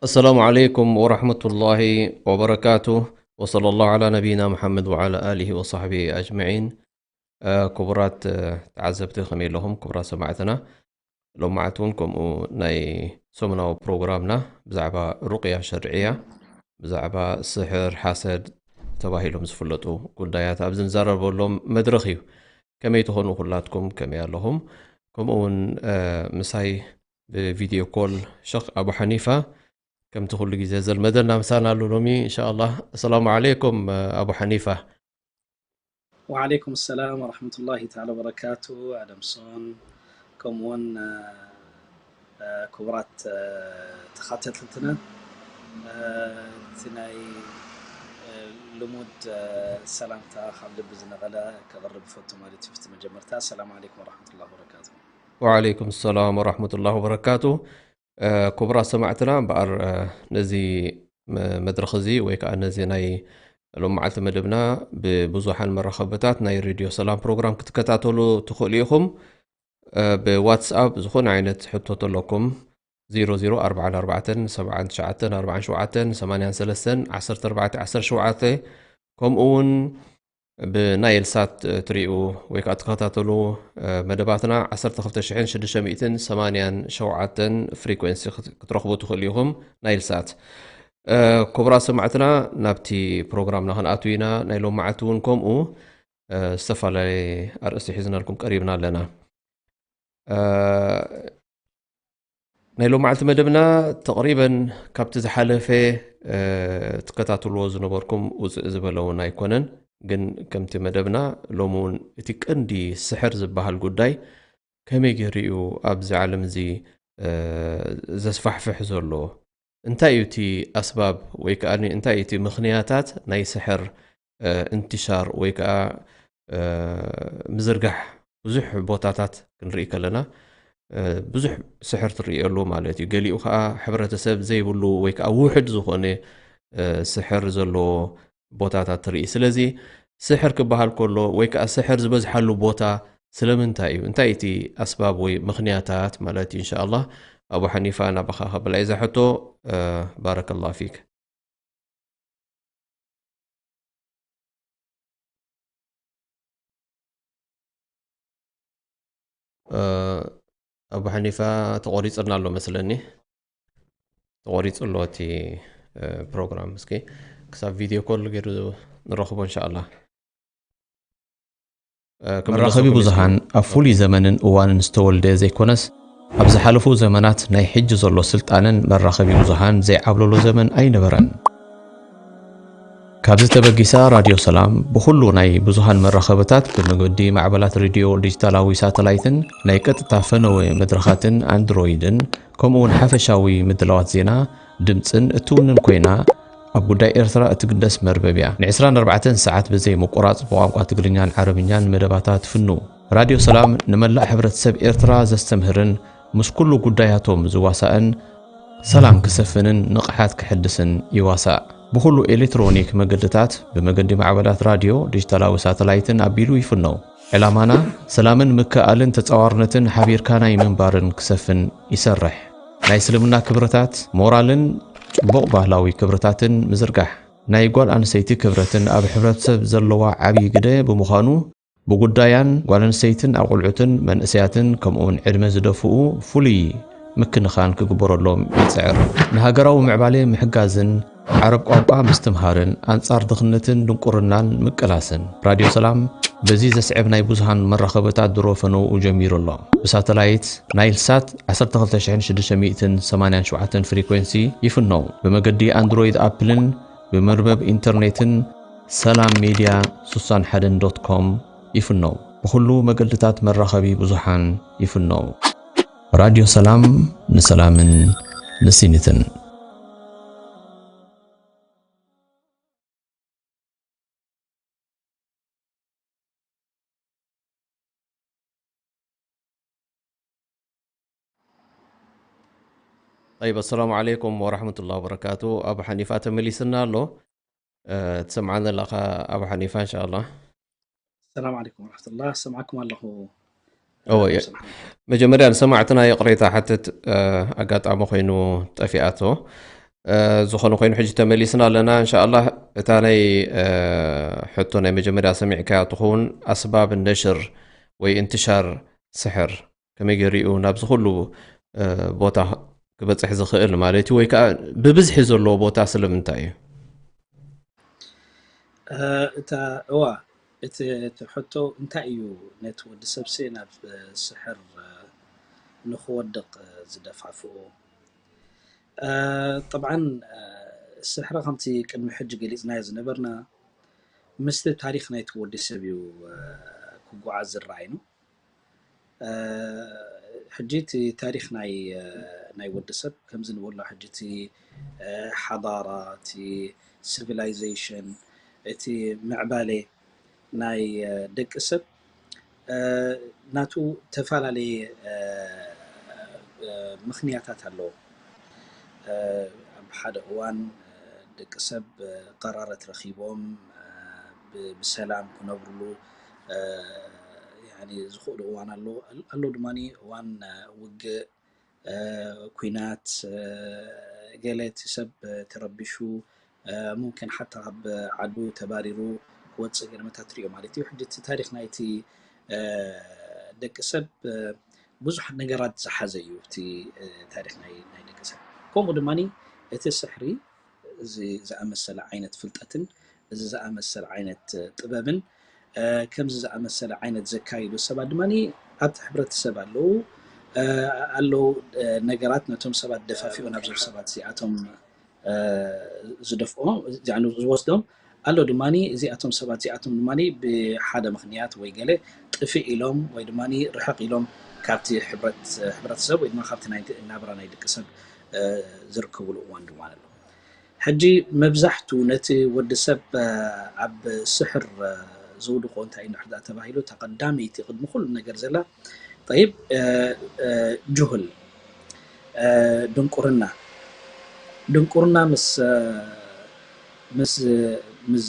السلام عليكم ورحمة الله وبركاته، وصلى الله على نبينا محمد وعلى آله وصحبه أجمعين. ክቡራት ተዓዘብቲ ከመይ ኣለኹም? ክቡራት ሰማዕትና፣ ሎማዓንቲ እውን ከምኡ ናይ ሰሙናዊ ፕሮግራምና ብዛዕባ ሩቕያ ሸርዕያ፣ ብዛዕባ ስሕር፣ ሓሰድ ተባሂሎም ዝፍለጡ ጉዳያት ኣብ ዝንዛረበሎም መድረኽ እዩ። ከመይ ትኾኑ ኩላትኩም? ከመይ ኣለኹም? ከምኡ እውን ምሳይ ብቪድዮ ኮል ሸኽ ኣቡ ሓኒፋ ከምቲ ኩሉ ግዜ ዘልመደና ምሳና ኣሎ ሎሚ እንሻኣላህ። ኣሰላሙ ዓለይኩም ኣቡ ሓኒፋ። ወዓለይኩም ሰላም ወረሕመቱላሂ ተዓላ ወበረካቱ። ኣደምሶን ከምኡውን ክቡራት ተኻተልትና እቲ ናይ ልሙድ ሰላምታ ካብ ልቢ ዝነቐለ ከቕርብ ይፈቱ ማለት እዩ። ብቲ መጀመርታ ሰላም ዓለይኩም ወረሕመቱላሂ ወበረካቱ። ወዓለይኩም ሰላም ወረሕመቱላሂ ወበረካቱ። ክቡራት ሰማዕትና እምበኣር ነዚ መድረኽ እዚ ወይ ከዓ ነዚ ናይ ሎም መዓልቲ መደብና ብብዙሓን መራኸብታት ናይ ሬድዮ ሰላም ፕሮግራም ክትከታተሉ ትኽእሉ ኢኹም። ብዋትስኣፕ ዝኾነ ዓይነት ሕቶ ተለኩም ዜሮ ዜሮ ኣርባዓን ኣርባዕተን ሰብዓን ትሽዓተን ኣርባዓን ሸውዓተን ሰማንያን ሰለስተን ዓሰርተ ኣርባዕተ ዓሰርተ ሸውዓተ ከምኡ እውን ብናይል ሳት ትሪኡ ወይ ከዓ ትከታተሉ መደባትና ዓሰርተ ክልተ ሽሕን ሽዱሽተ ሚእትን ሰማንያን ሸውዓተን ፍሪኩንሲ ክትረኽቡ ትኽእሉ ኢኹም። ናይል ሳት ክቡራት ሰማዕትና ናብቲ ፕሮግራምና ክንኣቱ ኢና። ናይ ሎም መዓልቲ እውን ከምኡ ዝተፈላለየ ኣርእስቲ ሒዝናልኩም ቀሪብና ኣለና። ናይ ሎማዓልቲ መደብና ተቕሪበን ካብቲ ዝሓለፈ ትከታተልዎ ዝነበርኩም ውፅእ ዝበለ እውን ኣይኮነን። ግን ከምቲ መደብና ሎሚ እውን እቲ ቀንዲ ስሕር ዝበሃል ጉዳይ ከመይ ገይሩ እዩ ኣብዚ ዓለም እዚ ዘስፋሕፍሕ ዘሎ? እንታይ እዩ እቲ ኣስባብ ወይ ከዓ እንታይ እዩ እቲ ምኽንያታት ናይ ስሕር እንትሻር ወይ ከዓ ምዝርጋሕ ብዙሕ ቦታታት ክንርኢ ከለና ብዙሕ ስሕር ትርእየሉ ማለት እዩ። ገሊኡ ከዓ ሕብረተሰብ ዘይብሉ ወይ ከዓ ውሕድ ዝኾነ ስሕር ዘለዎ ቦታታት ትርኢ። ስለዚ ስሕር ክበሃል ከሎ ወይ ከዓ ስሕር ዝበዝሓሉ ቦታ ስለምንታይ እዩ? እንታይ እቲ ኣስባብ ወይ ምኽንያታት ማለት እዩ? እንሻኣላህ ኣቡ ሓኒፋ ናባኻ ከብላ እዛ ሕቶ። ባረከላሁ ፊክ። ኣቡ ሓኒፋ ተቖሪፅና ኣሎ መስለኒ። ተቖሪፁ ኣሎ እቲ ፕሮግራም። እስኪ ክሳብ ቪድዮ ኮል ገይሩ ንረኽቦ እንሻኣላ። መራኸቢ ብዙሃን ኣብ ፍሉይ ዘመንን እዋንን ዝተወልደ ዘይኮነስ ኣብ ዝሓለፉ ዘመናት ናይ ሕጂ ዘሎ ስልጣነን መራኸቢ ብዙሃን ዘይዓብለሎ ዘመን ኣይነበረን። ካብዚ ተበጊሳ ራድዮ ሰላም ብኹሉ ናይ ብዙሃን መራኸብታት ብመገዲ ማዕበላት ሬድዮ ዲጂታላዊ ሳተላይትን ናይ ቀጥታ ፈነወ መድረኻትን ኣንድሮይድን ከምኡ እውን ሓፈሻዊ ምድላዋት ዜና ድምፅን እትውንን ኮይና ኣብ ጉዳይ ኤርትራ እትግደስ መርበብ እያ። ን24 ሰዓት ብዘይ ምቁራፅ ብቋንቋ ትግርኛን ዓረብኛን መደባታ ትፍኑ። ራድዮ ሰላም ንመላእ ሕብረተሰብ ኤርትራ ዘስተምህርን ምስ ኩሉ ጉዳያቶም ዝዋሳእን ሰላም ክሰፍንን ንቕሓት ክሕድስን ይዋሳእ። ብኹሉ ኤሌክትሮኒክ መገድታት ብመገዲ ማዕበላት ራድዮ፣ ዲጂታላዊ ሳተላይትን ኣቢሉ ይፍነው። ዕላማና ሰላምን ምክእኣልን ተጻዋርነትን ሓቢርካ ናይ ምንባርን ክሰፍን ይሰርሕ። ናይ እስልምና ክብርታት፣ ሞራልን ጽቡቕ ባህላዊ ክብርታትን ምዝርጋሕ። ናይ ጓል ኣንስተይቲ ክብረትን ኣብ ሕብረተሰብ ዘለዋ ዓብዪ ግደ ብምዃኑ ብጉዳያን ጓል ኣንስተይትን ኣቑልዑትን መንእሰያትን ከምኡውን ዕድመ ዝደፍኡ ፍሉይ ምክንኻን ክግበረሎም ይጽዕር። ንሃገራዊ ምዕባሌ ምሕጋዝን ዓረብ ቋንቋ ምስትምሃርን ኣንጻር ድኽነትን ድንቁርናን ምቅላስን። ራድዮ ሰላም በዚ ዘስዕብ ናይ ብዙሃን መራኸብታት ድሮ ፈነውኡ ጀሚሩ ኣሎ። ብሳተላይት ናይል ሳት ዓሰርተ ክልተ ሽሕን ሽዱሽተ ሚእትን ሰማንያን ሸውዓተን ፍሪኩንሲ ይፍነው። ብመገዲ ኣንድሮይድ ኣፕልን ብመርበብ ኢንተርኔትን ሰላም ሜድያ ስሳን ሓደን ዶት ኮም ይፍኖ። ብኹሉ መገልድታት መራኸቢ ብዙሓን ይፍኖ። ራድዮ ሰላም፣ ንሰላምን ንሲኒትን። طيب، السلام عليكم ورحمة الله وبركاته. أبو حنيفة تمليسنا له. أه، تسمعنا لك أبو حنيفة إن شاء الله. السلام عليكم ورحمة الله. سمعكم الله. እወ፣ የ-፣ መጀመርያ ንሰማዕትና ይቕሬታ ሓትት፣ እ፣ ኣጋጣሚ ኮይኑ ጠፊኣቶ። እ፣ ዝኾነ ኮይኑ ሕጂ ተመሊስና ኣለና። እንሻኣላህ እታ ናይ፣ እ፣ ሕቶ ናይ መጀመርያ ሰሚዕካያ ትኸውን፣ ኣስባብ ነሽር ወይ እንትሻር ስሕር ከመይ ገይሩ እዩ ናብዚ ኩሉ፣ እ፣ ቦታ ክበጽሕ ዝኽእል ማለት እዩ፣ ወይ ከኣ ብብዝሒ ዘለዎ ቦታ ስለምንታይ እዩ? እ፣ እታ፣ እዋ፣ እቲ፣ እቲ ሕቶ እንታይ እዩ ነቲ ወዲ ሰብሲ ናብ፣ እ፣ ስሕር፣ እ፣ ንኽወድቕ፣ እ፣ ዝደፋፍኦ? እ፣ ጠብዓን፣ እ፣ ስሕሪ ከምቲ ቅድሚ ሕጂ ገሊጽናዮ ዝነበርና ምስቲ ታሪኽ ናይቲ ወዲ ሰብ እዩ፣ እ፣ ክጓዓዝ ዝረኣይ ነው። እ፣ ሕጂ እቲ ታሪኽ ናይ፣ እ፣ ናይ ወዲ ሰብ ከምዚ ንበሎ ሕጂ እቲ፣ እ፣ ሓዳራ፣ እቲ ሲቪላይዜሽን፣ እቲ ምዕባሌ ናይ፣ እ፣ ደቂ ሰብ፣ እ፣ ናቱ ተፈላለየ፣ እ፣ እ፣ ምኽንያታት ኣለዎ። እ፣ ኣብ ሓደ እዋን፣ እ፣ ደቂ ሰብ፣ እ፣ ቀራረት ረኺቦም፣ እ፣ ብ-፣ ብሰላም ክነብርሉ፣ እ፣ ያኒ ዝኽእሉ እዋን ኣሎ። ኣሎ ድማኒ እዋን፣ እ፣ ውግእ፣ እ፣ ኲናት፣ እ፣ ገለ እቲ ሰብ፣ እ፣ ተረቢሹ፣ እ፣ ሙምኪን ሓታ ካብ ዓዱ ተባሪሩ ክወጽእ ገለ መታት ትሪኦ ማለት እዩ። ሕጂ እቲ ታሪኽ ናይቲ፣ እ፣ ደቂ ሰብ፣ እ፣ ብዙሕ ነገራት ዝሓዘ እዩ እቲ፣ እ፣ ታሪኽ ናይ፣ ናይ ደቂ ሰብ። ከምኡ ድማኒ እቲ ስሕሪ እዚ ዝኣመሰለ ዓይነት ፍልጠትን እዚ ዝኣመሰለ ዓይነት ጥበብን፣ እ፣ ከምዚ ዝኣመሰለ ዓይነት ዘካይዱ ሰባት ድማ ኣብቲ ሕብረተሰብ ኣለዉ፣ እ፣ ኣለዉ፣ እ፣ ነገራት ነቶም ሰባት ደፋፊኡ ናብዞም ሰባት እዚኣቶም፣ እ፣ ዝደፍኦ፣ ያኒ ዝወስዶም ኣሎ ድማ እዚኣቶም ሰባት እዚኣቶም ድማ ብሓደ ምኽንያት ወይ ገለ ጥፍእ ኢሎም ወይ ድማ ርሕቕ ኢሎም ካብቲ ሕብረት-፣ ሕብረተሰብ ወይ ድማ ካብቲ ናይ ናብራ ናይ ደቂ ሰብ፣ እ፣ ዝርከብሉ እዋን ድማ ኣሎ። ሕጂ መብዛሕቱ ነቲ ወዲ ሰብ፣ እ፣ ኣብ ስሕር፣ እ፣ ዘውድቖ እንታይ እዩ እንድሕር ደኣ ተባሂሉ፣ እታ ቀዳመይቲ ቅድሚ ኩሉ ነገር ዘላ፣ ጠይብ፣ እ፣ እ፣ ጁህል፣ እ፣ ድንቁርና፣ ድንቁርና ምስ፣ እ፣ ምስ፣ ምስ፣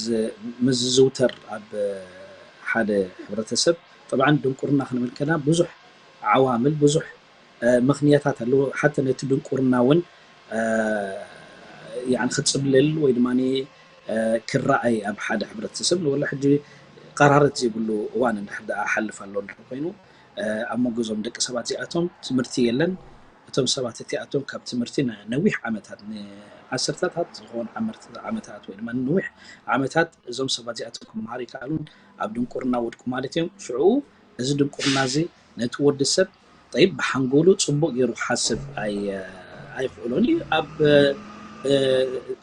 ምስ ዝዝውተር ኣብ ሓደ ሕብረተሰብ፣ ጠብዓን ድንቁርና ክንብል ከለና ብዙሕ ዓዋምል፣ ብዙሕ እ፣ ምኽንያታት ኣለዎ። ሓተ ነቲ ድንቁርና እውን፣ እ፣ ያኒ ክጽብልል ወይ ድማ፣ እ፣ ክረኣይ ኣብ ሓደ ሕብረተሰብ ንበሎ ሕጂ ቀራረት ዘይብሉ እዋን እንድሕር ደኣ ሓልፍ ኣሎ እንድሕር ኮይኑ፣ እ፣ ኣብ መንጎ እዞም ደቂ ሰባት እዚኣቶም ትምህርቲ የለን። እቶም ሰባት እቲኣቶም ካብ ትምህርቲ ነ-፣ ነዊሕ ዓመታት፣ ንዓሰርተታት ዝኾኑ ዓመርት-፣ ዓመታት ወይ ድማ ንነዊሕ ዓመታት እዞም ሰባት እዚኣቶም ክመሃሩ ይከኣሉን ኣብ ድንቁርና ወድቁ ማለት እዮም። ሽዑ እዚ ድንቁርና እዚ ነቲ ወዲ ሰብ ጠይብ ብሓንጎሉ ጽቡቕ ገይሩ ክሓስብ ኣይ-፣ ኣይኽእሎን እዩ። ኣብ፣ እ፣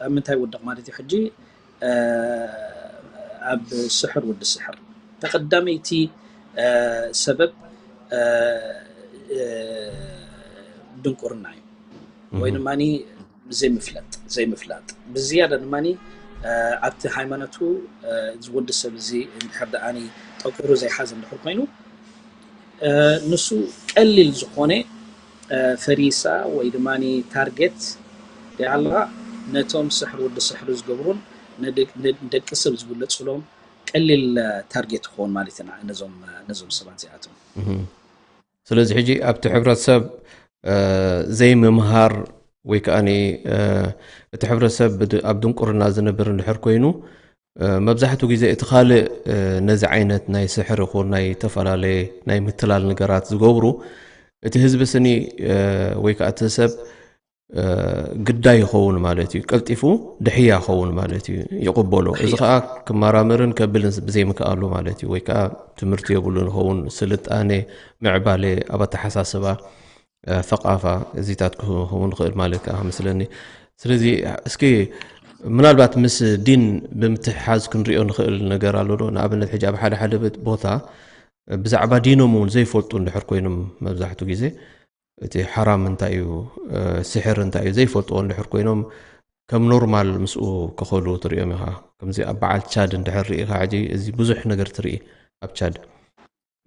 ኣብ ምንታይ ይወድቕ ማለት እዩ? ሕጂ፣ እ፣ ኣብ ስሕር ወዲ ስሕር። ተቐዳመይቲ፣ እ፣ ሰበብ፣ እ፣ እ፣ ድንቁርና እዩ። ወይ እህ። ድማኒ ዘይምፍለጥ፣ ዘይምፍላጥ። ብዝያዳ ድማኒ፣ እ፣ ኣብቲ ሃይማኖቱ፣ እ፣ እዚ ወዲ ሰብ እዚ እንድሕር ደኣኒ ጠቁሩ ዘይሓዘ እንድሕር ኮይኑ፣ እ፣ ንሱ ቀሊል ዝኾነ፣ እ፣ ፈሪሳ ወይ ድማኒ ታርጌት ደይ ኣላ ነቶም ስሕር ወዲ ስሕር ዝገብሩን ንደ-፣ ንደቂ ሰብ ዝብለጹሎም ቀሊል፣ እ፣ ታርጌት ክኸውን ማለት ኢና ነዞም፣ ነዞም ሰባት እዚኣቶም። እህ። ስለዚ ሕጂ ኣብቲ ሕብረተሰብ፣ እ፣ ዘይምምሃር ወይ ከኣኒ፣ እ፣ እቲ ሕብረተሰብ ብድ-፣ ኣብ ድንቁርና ዝነብር እንድሕር ኮይኑ፣ እ፣ መብዛሕትኡ ግዜ እቲ ካልእ፣ እ፣ ነዚ ዓይነት ናይ ስሕር ይኹን ናይ ዝተፈላለየ ናይ ምትላል ነገራት ዝገብሩ፣ እቲ ህዝቢ ስኒ፣ እ፣ ወይ ከኣ እቲ ሰብ፣ እ፣ ግዳይ ይኸውን ማለት እዩ። ቀልጢፉ ድሕያ ይኸውን ማለት እዩ። ይቕበሎ። እዚ ድሕያ። ከኣ ክመራመርን ከብልን ብዘይምክኣሉ ማለት እዩ። ወይ ከኣ ትምህርቲ የብሉን ይኸውን፣ ስልጣነ፣ ምዕባለ ኣብ ኣተሓሳስባ፣ እ፣ ፈቓፋ፣ እዚታት ክኸውን ይኽእል ማለት ከኣ መስለኒ። ስለዚ እስኪ ምናልባት ምስ ዲን ብምትሕሓዝ ክንሪኦ ንኽእል ነገር ኣሎ ዶ? ንኣብነት ሕጂ ኣብ ሓደ ሓደ በት- ቦታ ብዛዕባ ዲኖም እውን ዘይፈልጡ እንድሕር ኮይኖም፣ መብዛሕትኡ ግዜ እቲ ሓራም እንታይ እዩ፣ እ፣ ስሕር እንታይ እዩ ዘይፈልጥዎ እንድሕር ኮይኖም፣ ከም ኖርማል ምስኡ ክኸዱ ትሪኦም ኢኻ። ከምዚ ኣብ በዓል ቻድ እንድሕር ርኢኻ፣ ሕጂ እዚ ብዙሕ ነገር ትርኢ ኣብ ቻድ።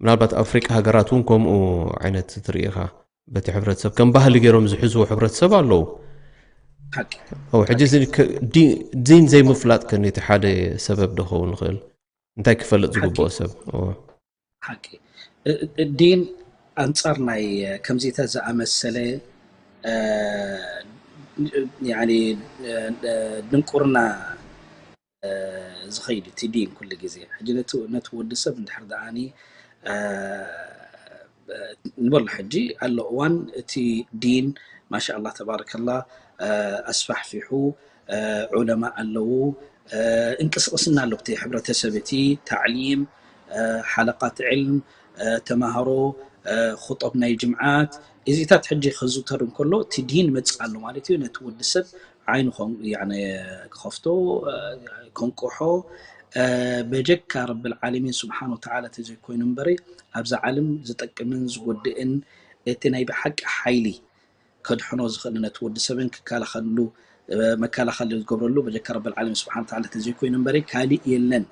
ምናልባት ኣፍሪቃ ሃገራት እውን ከምኡ ዓይነት ትርኢ ኢኻ። በቲ ሕብረተሰብ ከም ባህሊ ገይሮም ዝሕዝዎ ሕብረተሰብ ኣለዉ። ሓቂ ው ሕጂ እዚ ከ- ዲ- ዲን ዘይምፍላጥ ከ ነቲ ሓደ ሰበብ ዶ ክኸውን ይኽእል? እንታይ ክፈልጥ ዝግብኦ ሰብ? ው ሓቂ እ- እ- ዲን ኣንጻር ናይ ከምዚተ ዝኣመሰለ እ፣ ያኒ እ፣ ድንቁርና እ፣ ዝኸይድ እቲ ዲን ኩሉ ግዜ ሕጂ ነቲ ነቲ ወዲ ሰብ እንድሕር ደኣኒ እ፣ ንበሎ ሕጂ ኣሎ እዋን እቲ ዲን ማሻ ኣላህ ተባረከላ እ፣ ኣስፋሕፊሑ እ፣ ዑለማ ኣለዉ እ፣ እንቅስቅስና ኣሎ እቲ ሕብረተሰብ እቲ ታዕሊም እ፣ ሓለቃት ዕልም እ፣ ተማሃሮ እ፣ ኹጠብ ናይ ጅምዓት እዚታት ሕጂ ክዝውተር እንከሎ እቲ ዲን መፅእ ኣሎ ማለት እዩ ነቲ ወዲ ሰብ ዓይኑ ከን- ያነ ክኸፍቶ እ፣ ከንቆሖ እ፣ በጀካ ረብል ዓለሚን ስብሓን ወተዓላ ተዘይኮይኑ እምበሪ ኣብዛ ዓለም ዝጠቅምን ዝጎድእን እቲ ናይ ብሓቂ ሓይሊ ከድሕኖ ዝኽእል ነቲ ወዲ ሰብን ክከላኸልሉ እ፣ መከላኸሊ ዝገብረሉ በጀካ ረብል ዓለሚን ስብሓን ወተዓላ ተዘይኮይኑ እምበሪ ካሊእ የለን።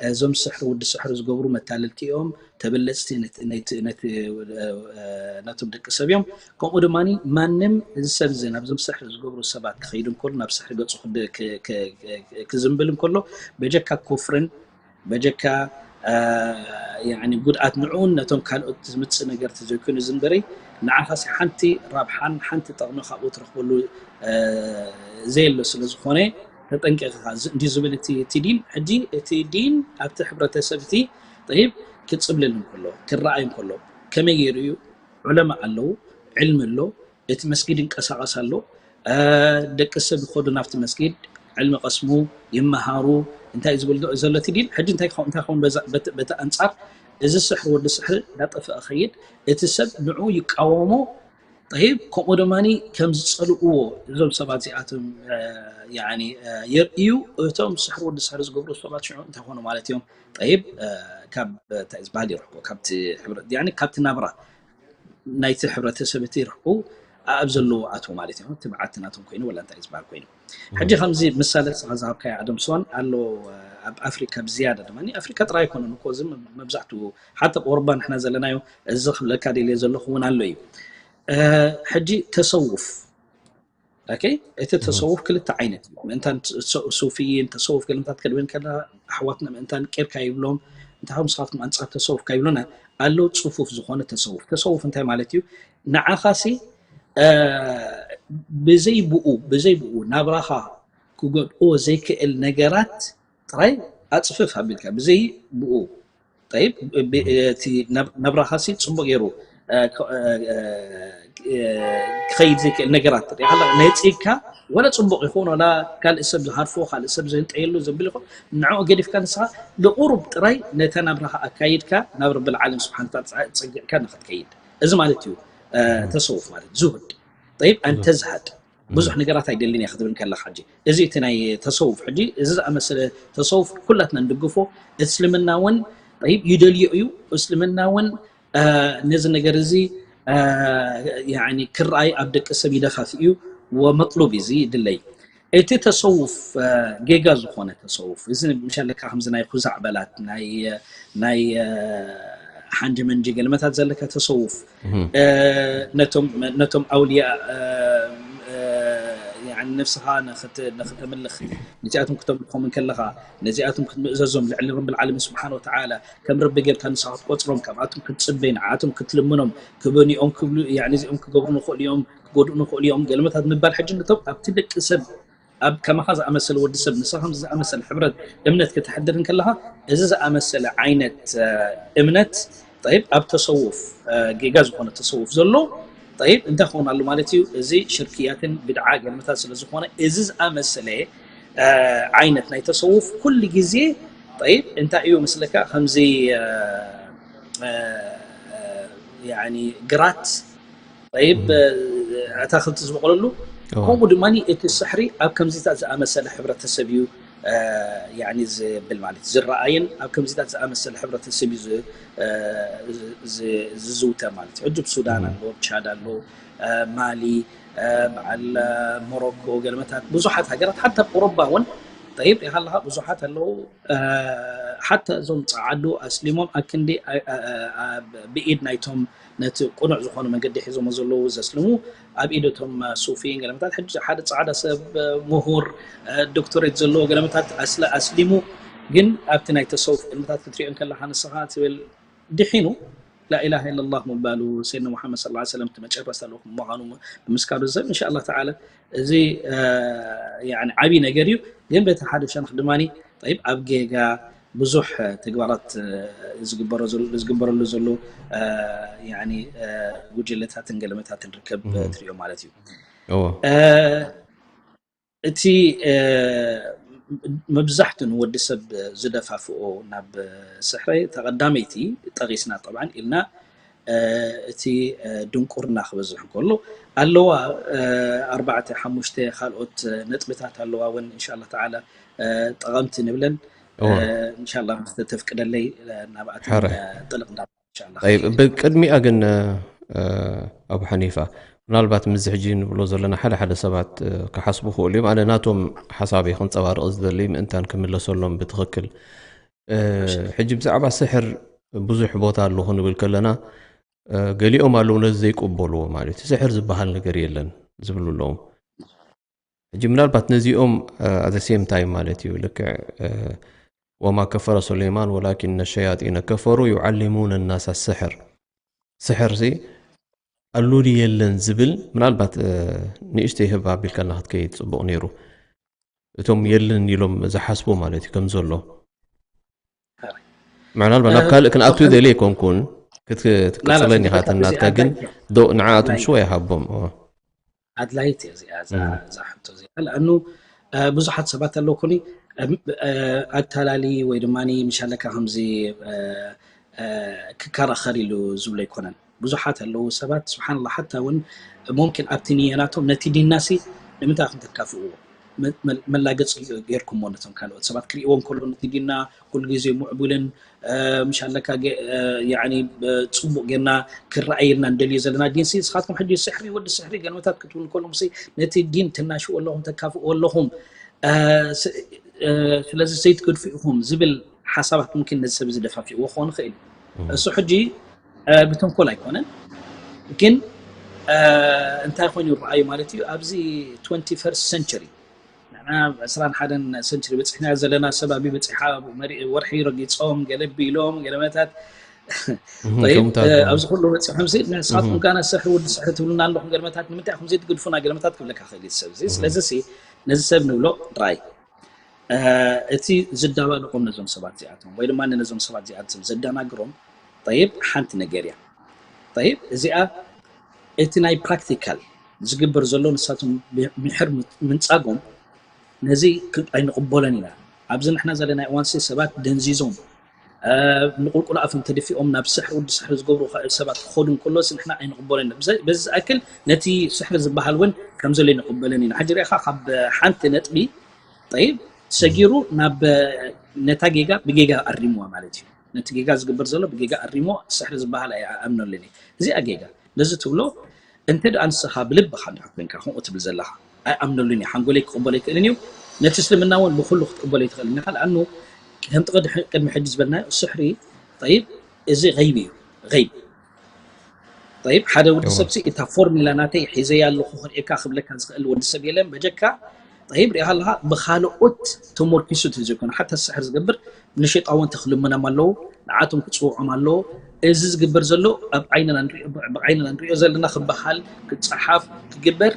እዞም ስሕሪ ወዲ ስሕሪ ዝገብሩ መታለልቲ እዮም፣ ተበለፅቲ ነቲ- ነቲ- ነቲ- እ፣ ነቶም ደቂ ሰብ እዮም። ከምኡ ድማ ማንም እዚ ሰብ እዚ ናብዞም ስሕሪ ዝገብሩ ሰባት ክኸይድ እንከሎ ናብ ስሕሪ ገፁ ክድ- ክ- ክ- ክ- ክዝንብል እንከሎ በጀካ ኩፍርን በጀካ እ፣ ያኒ ጉድኣት ንዕኡን ነቶም ካልኦት ዝምፅእ ነገር ተዘይኮይኑ ዝንበሪ ንዓኻሲ ሓንቲ ራብሓን ሓንቲ ጠቕሚ ካብኡ ትረኽበሉ እ፣ ዘየሎ ስለ ዝኾነ ተጠንቀቕ ኢኻ እዚ- እንዲ ዝብል እቲ እቲ ዲን ሕጂ እቲ ዲን ኣብቲ ሕብረተሰብ እቲ ጠይብ ክፅብልል እንከሎ ክረኣይ እንከሎ ከመይ ገይሩ እዩ ዑለማ ኣለዉ ዕልሚ ኣሎ እቲ መስጊድ ይንቀሳቐስ ኣሎ እ፣ ደቂ ሰብ ይኸዱ ናብቲ መስጊድ ዕልሚ ቀስሙ ይመሃሩ እንታይ እዩ ዝብል ዘሎ እቲ ዲን ሕጂ እንታይ ክኸውን እንታይ ክኸውን በዛ- በቲ- በቲ ኣንጻር እዚ ስሕሪ ወዲ ስሕሪ እንዳጠፍአ ኸይድ እቲ ሰብ ንዑ ይቃወሞ ጠይብ ከምኡ ድማ ከም ዝፀልእዎ እዞም ሰባት እዚኣቶም እ፣ ያኒ እ፣ የርእዩ እቶም ስሕሪ ወዲ ስሕሪ ዝገብሩ ሰባት ሽዑ እንታይ ኾኑ ማለት እዮም ጠይብ እ፣ ካብ እንታይ ዝበሃል ይርሕቁ ካብቲ ሕብረ- ያኒ ካብቲ ናብራ ናይቲ ሕብረተሰብ እቲ ይርሕቁ ኣብ ዘለዎ ኣትዎ ማለት እዮም ትብዓት ናቶም ኮይኑ ወላ እንታይ ዝበሃል ኮይኑ ሕጂ ከምዚ ምሳሌ ስኻ ዝሃብካዮ ኣደም ስዋን ኣሎ ኣብ ኣፍሪካ ብዝያዳ ድማ ኣፍሪካ ጥራይ ኣይኮነን እኮ እዚ መብዛሕትኡ ሓታ ቁርባ ንሕና ዘለናዮ እዚ ክብለካ ደልየ ዘለኹ እውን ኣሎ እዩ እ፣ ሕጂ ተሰውፍ ኦኬ እቲ ተሰውፍ ክልተ ዓይነት እዩ ምእንታን ሱ- ሱፍይን ተሰውፍ ገለምታት ከድበን ከላ ኣሕዋትና ምእንታን ቄርካ ይብሎም እንታይ ንስኻትኩም ኣንጻር ተሰውፍ ካይብሉና ኣለዉ ጽፉፍ ዝኾነ ተሰውፍ ተሰውፍ እንታይ ማለት እዩ ንዓኻሲ እ፣ ብዘይ ብኡ ብዘይ ብኡ ናብራኻ ክጎድኦ ዘይክእል ነገራት ጥራይ ኣፅፍፍ ኣቢልካ ብዘይ ብኡ ጠይብ ብ- እቲ ናብ- ናብራኻሲ ፅቡቅ ገይሩ እ፣ ክ- እ፣ እ፣ እ፣ ክኸይድ ዘይክእል ነገራት ሪኢኻ ኣለኻ። ነፂግካ ወላ ፅቡቅ ይኹን ወላ ካልእ ሰብ ዝሃርፎ ካልእ ሰብ ዘንጠየሉ ዘብል ይኹን ንዕኡ ገዲፍካ ንስኻ ንቁሩብ ጥራይ ነታ ናብራኻ ኣካይድካ ናብ ረብል ዓለም ስብሓን ታላ ፀጊዕካ ንክትከይድ እዚ ማለት እዩ እ፣ ተሰውፍ ማለት ዙህድ ጠይብ ኣንተ ዝሃድ ብዙሕ ነገራት ኣይደልን እየ ክትብል ከለካ ሕጂ እዚ እቲ ናይ ተሰውፍ ሕጂ እዚ ዝኣመሰለ ተሰውፍ ኩላትና ንድግፎ እስልምና እውን ጠይብ ይደልዮ እዩ እስልምና እውን እ፣ ነዚ ነገር እዚ እ፣ ያኒ ክረኣይ ኣብ ደቂ ሰብ ይደፋፍ እዩ ወመጥሉብ እዚ ይድለይ እቲ ተሰውፍ እ፣ ጌጋ ዝኾነ ተሰውፍ እዚ ምሻለካ ከምዚ ናይ ኩዛዕ በላት ናይ ናይ እ፣ ሓንጂ መንጂ ገለመታት ዘለካ ተሰውፍ እ፣ ነቶም ነቶም ኣውልያ እ፣ እ፣ ያኒ ነፍስኻ ንኽት- ንኽተምልኽ ነዚኣቶም ክተምልኾም እንከለኻ ነዚኣቶም ክትምእዘዞም ልዕሊ ረብል ዓለሚን ስብሓን ወተዓላ ከም ረቢ ጌርካ ንስኻ ክትቆፅሮም ካብኣቶም ክትፅበ ንዓኣቶም ክትልምኖም ክበንኦም ክብሉ ያኒ እዚኦም ክገብሩ ንኽእሉ እዮም ክጎድኡ ንኽእሉ እዮም ገለመታት ምባል ሕጂ ነቶም ኣብቲ ደቂ ሰብ ኣብ ከማኻ ዝኣመሰለ ወዲ ሰብ ንስኻ ከምዚ ዝኣመሰለ ሕብረት እምነት ከተሕድር እንከለኻ እዚ ዝኣመሰለ ዓይነት እ፣ እምነት ጠይብ ኣብ ተሰውፍ እ፣ ጌጋ ዝኾነ ተሰውፍ ዘሎ ጠይብ እንታይ ክኸውን ኣሎ ማለት እዩ እዚ ሽርክያትን ብድዓ ገለመታት ስለ ዝኾነ እዚ ዝኣመሰለ እ፣ ዓይነት ናይ ተሰውፍ ኩሉ ግዜ ጠይብ እንታይ እዩ መስለካ ከምዚ እ፣ እ፣ እ፣ ያኒ ግራት ጠይብ ኣታክልቲ ዝበቆለሉ ከምኡ ድማ እቲ ስሕሪ ኣብ ከምዚታት ዝኣመሰለ ሕብረተሰብ እዩ ዝብል ማለት ዝረኣየን ኣብ ከምዚታት ዝኣመሰለ ሕብረተሰብ እዩ ዝዝውተር ማለት እዩ። ሕጂ ሱዳን ኣሎ፣ ቻድ ኣሎ፣ ማሊ፣ በዓል ሞሮኮ፣ ገለመታት ብዙሓት ሃገራት ሓታ ቁሩባ እውን ጠይብ ኢኻ ኣለኻ ብዙሓት ኣለዉ። ሓታ እዞም ጸዓዱ ኣስሊሞም ኣክንዲ ብኢድ ናይቶም ነቲ ቅኑዕ ዝኾነ መንገዲ ሒዞሞ ዘለዉ ዘስልሙ ኣብ ኢደቶም ሱፊ ገለመታት ሕጂ ሓደ ጻዕዳ ሰብ ምሁር ዶክተሬት ዘለዎ ገለመታት ኣስሊሙ ግን ኣብቲ ናይ ተሰውፍ ዕልምታት ክትሪኦ እንከለኻ ንስኻ ትብል ድሒኑ ላኢላሃ ኢለላህ ምባሉ ሰይድና ሙሓመድ ሰለላሁ ዐለይሂ ወሰለም እቲ መጨረስታ ልኡኽ ምዃኑ ብምስካሩ ዘብ እንሻ ኣላህ ተዓላ እዚ ዓብዪ ነገር እዩ። ግን በቲ ሓደ ሸነኽ ድማ ጠይብ ኣብ ጌጋ ብዙሕ ተግባራት ዝግበረሉ ዘሎ ጉጅለታትን ገለመታትን ርከብ ትሪኦ ማለት እዩ። እቲ መብዛሕቱ ንወዲ ሰብ ዝደፋፍኦ ናብ ስሕሪ ተቐዳመይቲ ጠቒስና ጠብዓን ኢልና እቲ ድንቁርና ክበዝሕ እንከሎ ኣለዋ ኣርባዕተ ሓሙሽተ ካልኦት ነጥብታት ኣለዋ እውን እንሻላ ተዓላ ጠቐምቲ ንብለን እንሻላ ምስ ተፍቅደለይ ናብኣተን ጥልቕ እንዳ ብቅድሚኣ ግን ኣቡ ሓኒፋ ምናልባት ምዚ ሕጂ ንብሎ ዘለና ሓደ ሓደ ሰባት ክሓስቡ ክእሉ እዮም። ኣነ ናቶም ሓሳብ ክንፀባርቕ ዝደሊ ምእንታን ክምለሰሎም ብትኽክል ሕጂ ብዛዕባ ስሕር ብዙሕ ቦታ ኣለኹ ንብል ከለና ገሊኦም ኣለዉ ነዚ ዘይቅበልዎ ማለት እዩ። ስሕር ዝበሃል ነገር የለን ዝብሉ ኣለዉ። ሕጂ ምናልባት ነዚኦም ኣዘ ሴም ታይም ማለት እዩ ልክዕ ወማ ከፈረ ሱለይማን ወላኪነ ሸያጢነ ከፈሩ ዩዓሊሙነ ናሳ ስሕር ስሕር ሲ ኣሉ ድዩ የለን ዝብል ምናልባት ንእሽተይ ህብ ኣቢልካልና ክትከይድ ፅቡቕ ነይሩ። እቶም የለን ኢሎም ዝሓስቡ ማለት እዩ ከም ዘሎ ምናልባት ናብ ካልእ ክንኣቱ ደልየ ኣይኮንኩን ክትቅፅለኒ ኢኻ ተናትካ ግን ዶ ንዓኣቶም ሽወ ይሃቦም ኣድላይት እያ እዚኣ እዛ ሕቶ እዚኣ ለኣኑ ብዙሓት ሰባት ኣለኩኒ ኣታላሊ ወይ ድማ ምሻለካ ከምዚ ክከራኸር ኢሉ ዝብሎ ኣይኮነን። ብዙሓት ኣለዉ ሰባት ስብሓንላ ሓታ እውን ሙምኪን ኣብቲ ንየናቶም ነቲ ዲናሲ ንምንታይ ኢኹም ተካፍእዎ መላገፂ ጌርኩሞ ነቶም ካልኦት ሰባት ክርእዎም ከሎ ነቲ ዲና ኩሉ ግዜ ሙዕቡልን ምሽ ኣለካ ፅቡቅ ጌርና ክረኣየልና እንደልዮ ዘለና ዲንሲ ንስኻትኩም ሕጂ ስሕሪ ወዲ ስሕሪ ገለመታት ክትብሉ ከለኹም ነቲ ዲን ትናሽዎ ኣለኹም ተካፍእዎ ኣለኹም ስለዚ ዘይትገድፉ ኢኹም ዝብል ሓሳባት ሙምኪን ነዚ ሰብ ዝደፋፊእዎ ክኾን ይኽእል እዩ። እሱ ሕጂ ብተንኮል ኣይኮነን ግን እንታይ ኮይኑ ይረኣዩ ማለት እዩ ኣብዚ ትወንቲ ፈርስት ሰንቸሪ ንሕና ዕስራን ሓደን ሰንቸሪ በፂሕና ዘለና ሰብ ኣበይ በፂሓ ወርሒ ረጊፆም ገለ ቢሎም ገለመታት ኣብዚ ኩሉ በፂሖም ንስኻትኩም ጋና ስሕሪ ወዲ ስሕሪ ትብሉና ኣለኹም ገለመታት ንምንታይ ኢኹም ዘይትገድፉና ገለመታት ክብለካ ክእል እዩ ሰብ ስለዚ ነዚ ሰብ ንብሎ ራይ እቲ ዝደባልቆም ነዞም ሰባት እዚኣቶም ወይ ድማ ነዞም ሰባት እዚኣቶም ዘደናግሮም ጠይብ ሓንቲ ነገር እያ። ጠይብ እዚኣ እቲ ናይ ፕራክቲካል ዝግበር ዘሎ ንሳቶም ምሕር ምንጻጎም ነዚ ኣይንቕበሎን ኢና። ኣብዚ ንሕና ዘለናይ እዋንሲ ሰባት ደንዚዞም ንቁልቁል ኣፎም ተደፊኦም ናብ ስሕሪ ወዲ ስሕሪ ዝገብሩ ሰባት ክኸዱ እንከሎስ ንሕና ኣይንቕበሎን ኢና። በዚ ዝኣክል ነቲ ስሕሪ ዝበሃል እውን ከም ዘሎ ኣይንቕበሎን ኢና። ሕጂ ሪኢኻ ካብ ሓንቲ ነጥቢ ጠይብ ሰጊሩ ናብ ነታ ጌጋ ብጌጋ ኣሪምዋ ማለት እዩ። ነቲ ጌጋ ዝግበር ዘሎ ብጌጋ ኣሪሞ ስሕሪ ዝበሃል ኣይኣምነሉን እየ። እዚኣ ጌጋ ነዚ ትብሎ እንተ ደኣ ንስኻ ብልብኻ እንድሕር ኮንካ ከምኡ ትብል ዘለኻ ኣይኣምነሉን እየ። ሓንጎለይ ክቕበሎ ኣይክእልን እዩ። ነቲ እስልምና እውን ብኩሉ ክትቅበሎ ኣይትኽእልን ኢኻ። ለኣኑ ከምቲ ቅድሚ ሕጂ ዝበልናዮ ስሕሪ ጠይብ እዚ ገይብ እዩ። ገይብ ጠይብ ሓደ ወዲ ሰብሲ እታ ፎርሚላ ናተይ ሒዘያ ኣለኹ ክርእየካ ክብለካ ዝኽእል ወዲ ሰብ የለን በጀካ ጠይብ ሪኢኻ ኣለኻ ብኻልኦት ተሞርኪሱ እቲ ዘይኮነ ሓታ ስሕር ዝገብር ንሸጣውንቲ ክልምኖም ኣለዉ ንዓቶም ክፅውዖም ኣለዎ እዚ ዝግበር ዘሎ ኣብ ዓይንና ንሪኦ ብዓይንና ንሪኦ ዘለና ክበሃል ክፀሓፍ ክግበር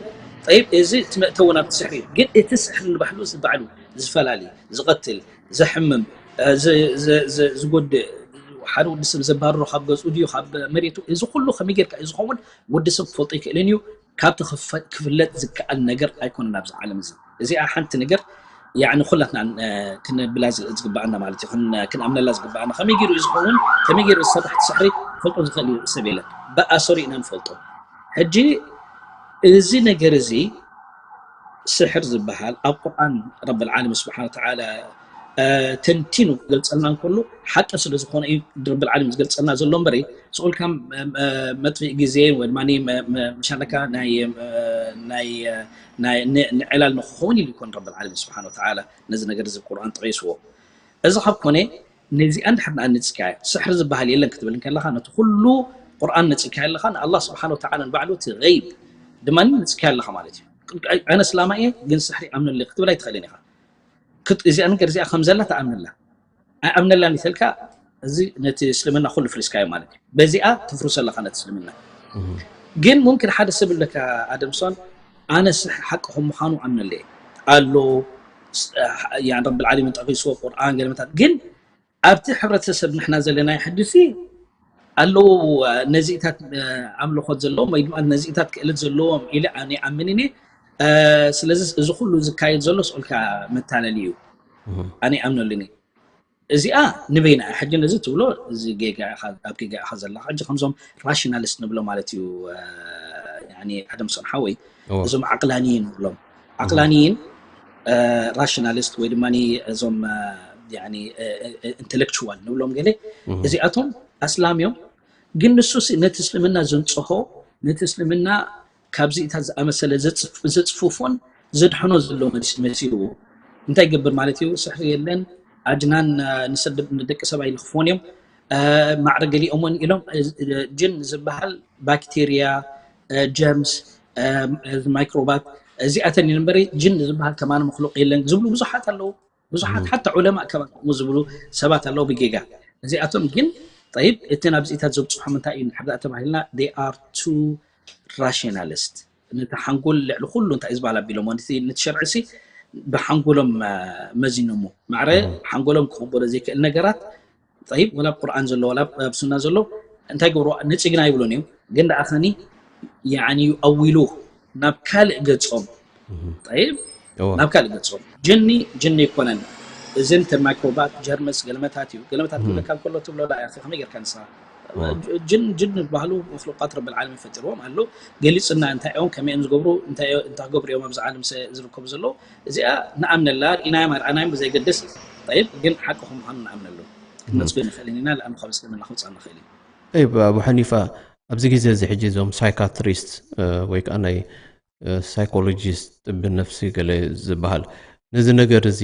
ጠይብ እዚ እቲ መእተዊ ናብቲ ስሕሪ እዩ ግን እቲ ስሕሪ ንባሕሉ ባዕሉ ዝፈላሊ ዝቐትል ዘሕምም ዝጎድእ ሓደ ወዲ ሰብ ዘባርሮ ካብ ገፁ ድዩ ካብ መሬቱ እዚ ኩሉ ከመይ ጌርካ እዩ ዝኸውን ወዲ ሰብ ክፈልጦ ይክእልን እዩ ካብቲ ክፍለጥ ዝከኣል ነገር ኣይኮነን ኣብዚ ዓለም እዚ እዚኣ ሓንቲ ነገር ያኒ ኩላትና ክንብላ ዝግባኣና ማለት እዩ ክንኣምነላ ዝግባኣና ከመይ ገይሩ እዩ ዝኸውን ከመይ ገይሩ ዝሰርሕ እቲ ስሕሪ ክፈልጦ ዝኽእል እዩ ሰብ የለን ብኣሰሩ ኢና ንፈልጦ ሕጂ እዚ ነገር እዚ ስሕር ዝበሃል ኣብ ቁርኣን ረብል ዓለሚን ስብሓን ወተዓላ ተንቲኑ ክገልፀልና እንከሎ ሓቂ ስለ ዝኾነ እዩ ረብል ዓለሚን ዝገልፀልና ዘሎ እምበሪ ስኡልካ መጥፍኢ ግዜ ወይ ድማ ምሻለካ ናይ ንዕላል ንክኸውን ኢሉ ይኮን ረብል ዓለሚን ስብሓን ወተዓላ ነዚ ነገር እዚ ቁርኣን ጠቂስዎ። እዚ ካብ ኮነ ነዚኣ እንድሕር ንኣ ነፂካዮ ስሕሪ ዝበሃል የለን ክትብል እንከለኻ ነቲ ኩሉ ቁርኣን ነፂካዮ ኣለኻ ንኣላህ ስብሓን ወተዓላ ንባዕሉ እቲ ገይብ ድማ ነፂካዮ ኣለኻ ማለት እዩ። ኣነ እስላማ እየ ግን ስሕሪ ኣምነሉ ክትብል ኣይትኽእልን ኢኻ። እዚኣ ነገር እዚኣ ከም ዘላ ተኣምነላ ኣይኣምነላን ይተልካ እዚ ነቲ እስልምና ኩሉ ፍሪስካዮ ማለት እዩ። በዚኣ ትፍርሶ ኣለኻ ነቲ እስልምና። ግን ሙምኪን ሓደ ሰብ ይብለካ ኣደምሶን ኣነ ሓቂ ከም ምዃኑ ኣምነለ ኣሎ ረብል ዓለሚን ጠቂስዎ ቁርኣን ገለመታት ግን ኣብቲ ሕብረተሰብ ንሕና ዘለና ሕድሲ ኣለዉ ነዚእታት ኣምልኾት ዘለዎም ወይ ድማ ነዚእታት ክእለት ዘለዎም ኢለ ኣነ ኣምን እየ። ስለዚ እዚ ኩሉ ዝካየድ ዘሎ ስኦልካ መታለሊ እዩ። ኣነ ኣምነሉኒ። እዚኣ ንበይና ሕጂ ነዚ ትብሎ እዚ ጌጋ ኢኻ፣ ኣብ ጌጋ ኢኻ ዘለኻ። ሕጂ ከምዞም ራሽናሊስት ንብሎ ማለት እዩ ኣደምሶን ሓወይ፣ እዞም ዓቅላንይን ንብሎም ዓቅላንይን ራሽናሊስት ወይ ድማ እዞም ኢንቴሌክቹዋል ንብሎም ገለ እዚኣቶም ኣስላም እዮም። ግን ንሱ ነቲ እስልምና ዘንፀሆ ነቲ እስልምና ካብዚኢታት ዝኣመሰለ ዘፅፍፎን ዘድሕኖ ዘሎ መሲልዎ እንታይ ይገብር ማለት እዩ? ስሕሪ የለን ኣጅናን ንደቂ ሰብ ኣይልኽፍዎን እዮም። ማዕረ ገሊኦምን ኢሎም ጅን ዝበሃል ባክቴርያ፣ ጀርምስ፣ ማይክሮባት እዚኣተን እየን እምበሪ ጅን ዝበሃል ከማን መክሉቅ የለን ዝብሉ ብዙሓት ኣለዉ። ብዙሓት ሓታ ዑለማ ከማን ከምኡ ዝብሉ ሰባት ኣለዉ ብጌጋ። እዚኣቶም ግን ጠይብ እቲ ናብዚኢታት ዘብፅሖም እንታይ እዩ እንድሕር ደኣ ተባሂልና they are too rationalist ነቲ ሓንጎል ልዕሊ ኩሉ እንታይ እዩ ዝበሃል ኣቢሎሞ ነቲ ሸርዒ ሲ ብሓንጎሎም መዚኖሞ ማዕረ ሓንጎሎም ክቕበሎ ዘይክእል ነገራት ጠይብ ወላ ኣብ ቁርኣን ዘሎ ወላ ኣብ ሱና ዘሎ እንታይ ገብርዎ ነፂግና ይብሉን እዮም ግን ደኣ ኸኒ ያኒ ኣዊሉ ናብ ካልእ ገፆም ጠይብ ናብ ካልእ ገፆም ጅኒ ጅኒ ይኮነን እዝን ተማይክሮባት ጀርመስ ገለመታት እዩ ገለመታት ክብለካ እንከሎ ትብሎ ላ ከመይ ጌርካ ንስኻ ጅን ጅን ዝበሃሉ መክሉቃት ረብል ዓለሚን ፈጢርዎም ኣሎ ገሊፅና እንታይ እዮም ከመይ እዮም ዝገብሩ እንታይ ክገብሩ እዮም ኣብዚ ዓለም ዝርከቡ ዘለዉ እዚኣ ንኣምነላ ርኢናዮም ኣይረኣናዮም ብዘይገድስ ጠይብ ግን ሓቂ ከምዃኑ ንኣምነሉ ክንነፅጎ ንኽእል ኢና ንኣምነ ካብ እስልምና ክውፃእ ንኽእል እዩ ጠይብ ኣቡ ሓኒፋ ኣብዚ ግዜ እዚ ሕጂ እዞም ሳይካትሪስት ወይ ከዓ ናይ ሳይኮሎጂስት ጥቢ ነፍሲ ገለ ዝበሃል ነዚ ነገር እዚ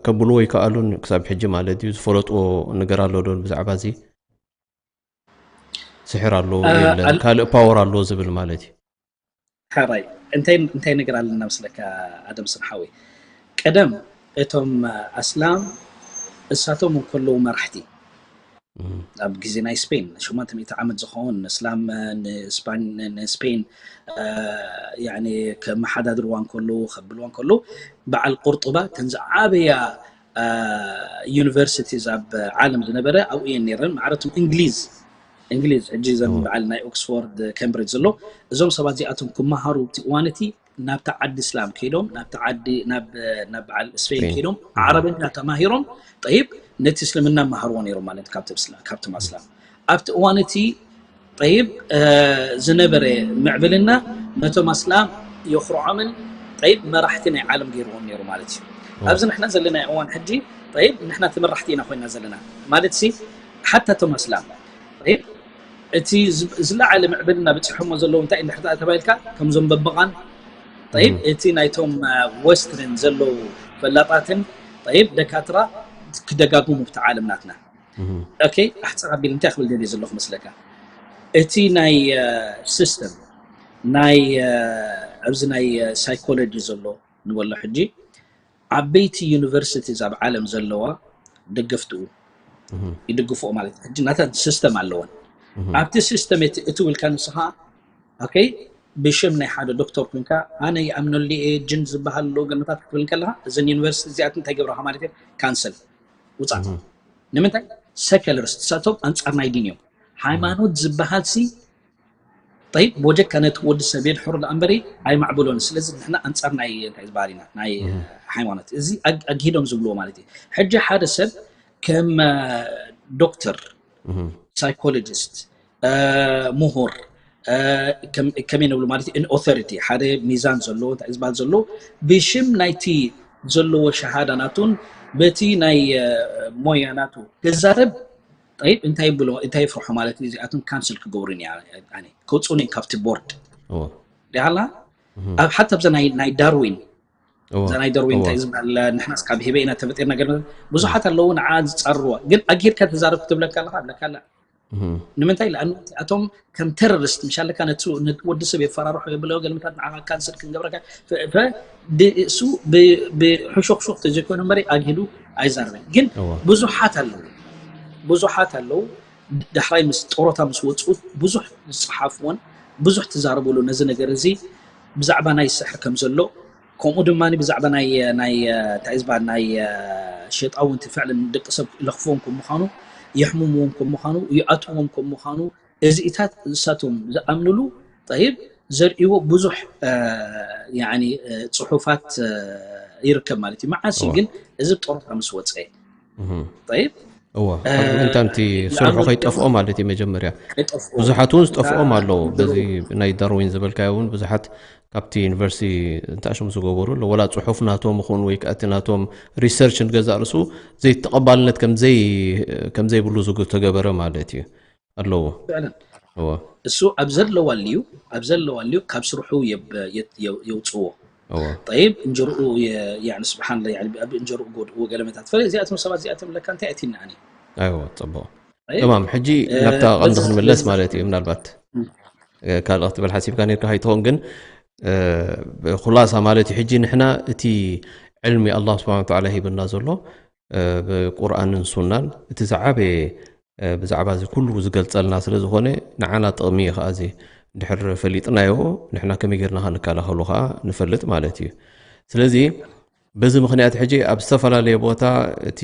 ከብልዎ ይከኣሉን ክሳብ ሕጂ ማለት እዩ ዝፈለጥዎ ነገር ኣሎ ዶ ብዛዕባ እዚ ስሕር ኣለዎ የለን ካልእ ፓወር ኣለዎ ዝብል ማለት እዩ ሓራይ እንታይ እንታይ ነገር ኣለና ምስለካ ኣደም ስርሓዊ ቀደም እቶም ኣስላም እሳቶም እንከለዉ መራሕቲ ኣብ ግዜ ናይ ስፔን ሸሞንተ ሚእቲ ዓመት ዝኸውን እስላም ንስፓን ንስፔን ከመሓዳድርዋ እንከለዉ ከብልዋ እንከለዉ በዓል ቁርጡባ ተን ዝዓበያ ዩኒቨርሲቲስ ኣብ ዓለም ዝነበረ ኣብኡ እየን ነይረን ማዕረቶም እንግሊዝ እንግሊዝ ሕጂ ዘን በዓል ናይ ኦክስፎርድ ካምብሪጅ ዘሎ እዞም ሰባት እዚኣቶም ክመሃሩ እቲ እዋን እቲ ናብታ ዓዲ እስላም ከይዶም ናብታ ዓዲ ናብ ናብ በዓል ስፔን ከይዶም ዓረብኛ ተማሂሮም ጠይብ ነቲ እስልምና መሃርዎ ነይሮም ማለት ካብቶም ኣስላም ኣብቲ እዋን እቲ ጠይብ ዝነበረ ምዕብልና ነቶም ኣስላም የኹርዖምን ጠይብ መራሕቲ ናይ ዓለም ገይርዎም ነይሩ ማለት እዩ ኣብዚ ንሕና ዘለና እዋን ሕጂ ጠይብ ንሕና ተመራሕቲ ኢና ኮይና ዘለና ማለት ሲ ሓታ እቶም ኣስላም ጠይብ እቲ ዝለዓለ ምዕብልና በፂሖሞ ዘለዉ እንታይ እንድሕር ተባሂልካ ከምዞም በበቓን ጠይብ እቲ ናይቶም ወስትርን ዘለዉ ፈላጣትን ጠይብ ደካትራ ክደጋግሙ ብቲ ዓለም ናትና ኦኬ ኣሕፅር ኣቢል እንታይ ክብል ደልየ ዘለኹ መስለካ እቲ ናይ ሲስተም ናይ ኣብዚ ናይ ሳይኮሎጂ ዘሎ ንበሎ ሕጂ ዓበይቲ ዩኒቨርሲቲስ ኣብ ዓለም ዘለዋ ደገፍትኡ ይድግፍኦ ማለት ሕጂ ናተን ሲስተም ኣለወን ኣብቲ ሲስተም እቲ ውልካ ንስኻ ኦኬ ብሽም ናይ ሓደ ዶክተር ኮንካ ኣነ ይኣምነሉ እየ ጅን ዝበሃል ኣሎ ገለታት ክትብል ከለካ እዘን ዩኒቨርሲቲ እዚኣት እንታይ ገብረካ ማለት እዩ ካንሰል ውፃእ ንምንታይ ሰከለርስ ንሳቶም ኣንፃር ናይ ዲን እዮም ሃይማኖት ዝበሃል ሲ ጠይብ ቦጀካ ነቲ ወዲ ሰብ የድሕሩ ዳ እምበሪ ኣይማዕብሎን ስለዚ ንሕና ኣንፃር ናይ እንታይ ዝበሃል ኢና ናይ ሃይማኖት እዚ ኣግሂዶም ዝብልዎ ማለት እዩ ሕጂ ሓደ ሰብ ከም ዶክተር ሳይኮሎጂስት ምሁር ከመይ ንብሉ ማለት ን ኦቶሪቲ ሓደ ሚዛን ዘለዎ እንታይ ዝበሃል ዘሎ ብሽም ናይቲ ዘለዎ ሸሃዳ ናቱን በቲ ናይ ሞያ ናቱ ክዛረብ ጠይብ እንታይ ብሎ እንታይ ይፍርሑ ማለት እዩ እዚኣቶም ካንስል ክገብሩን እያ ኣነ ከውፅኡን እዮም ካብቲ ቦርድ ዲሃላ ኣብ ሓታ ኣብዛ ናይ ዳርዊን እዛ ናይ ዳርዊን እንታይ ዝበሃል ንሕናስ ካብ ሂበ ኢና ተፈጢርና ገለ ብዙሓት ኣለዉ ንዓ ዝፃርዋ ግን ኣጊድካ ተዛረብ ክትብለካ ኣለካ ብለካ ኣላ ንምንታይ ለኣኑ ኣቶም ከም ቴሮሪስት ምሻለካ ነቲ ወዲ ሰብ የፈራርሖ የብለዮ ገለመታት ንዓኻ ካንስል ክንገብረካ እሱ ብሕሾክሾክ ተዘይኮይኑ እምበሪ ኣግሂዱ ኣይዛርብን ግን ብዙሓት ኣለዉ ብዙሓት ኣለዉ ዳሕራይ ምስ ጦሮታ ምስ ወፅኡ ብዙሕ ዝፀሓፍዎን ብዙሕ ትዛረብሉ ነዚ ነገር እዚ ብዛዕባ ናይ ስሕር ከም ዘሎ ከምኡ ድማ ብዛዕባ ናይ ናይ እንታይ ዝበሃል ናይ ሸጣውንቲ ፍዕልን ደቂ ሰብ ለኽፍዎም ከም ምዃኑ የሕምምዎም ከም ምዃኑ ይኣትዎም ከም ምዃኑ እዚኢታት እሳቶም ዝኣምንሉ ጠይብ ዘርእዎ ብዙሕ ጽሑፋት ይርከብ ማለት እዩ። መዓስ ግን እዚ ጦርታ ምስ ወፀ ጠይብ እወ ምእንታን እቲ ስርሑ ከይጠፍኦ ማለት እዩ መጀመርያ ብዙሓት እውን ዝጠፍኦም ኣለዉ በዚ ናይ ዳርዊን ዝበልካዮ እውን ብዙሓት ካብቲ ዩኒቨርሲቲ እንታሽም ዝገበሩ ኣለዉ ወላ ፅሑፍ ናቶም ይኹን ወይ ከዓ እቲ ናቶም ሪሰርች ንገዛእ ርሱ ዘይተቐባልነት ከም ዘይብሉ ዝተገበረ ማለት እዩ ኣለዎ እሱ ኣብ ዘለዋ ልዩ ኣብ ዘለዋ ልዩ ካብ ስርሑ የውፅዎ ጠይብ እንጀርኡ ስብሓን ኣብ እንጀርኡ ጎድእዎ ገለመታት ፈለ እዚኣቶም ሰባት እዚኣቶም ለካ እንታይ ኣቲናኒ ኣይዎ ፅቡቅ ተማም ሕጂ ናብታ ቀንዲ ክንምለስ ማለት እዩ ምናልባት ካልእ ክትብል ሓሲብካ ነርካ ከይትኸውን ግን ብኩላሳ ማለት እዩ ሕጂ ንሕና እቲ ዕልሚ ኣላ ስብሓን ተላ ሂብና ዘሎ ብቁርኣንን ሱናን እቲ ዝዓበየ ብዛዕባ እዚ ኩሉ ዝገልፀልና ስለ ዝኾነ ንዓና ጥቕሚ እዩ ከዓ እዚ ድሕር ፈሊጥናዮ ንሕና ከመይ ጌርና ከ ንከላኸሉ ከዓ ንፈልጥ ማለት እዩ ስለዚ በዚ ምኽንያት ሕጂ ኣብ ዝተፈላለየ ቦታ እቲ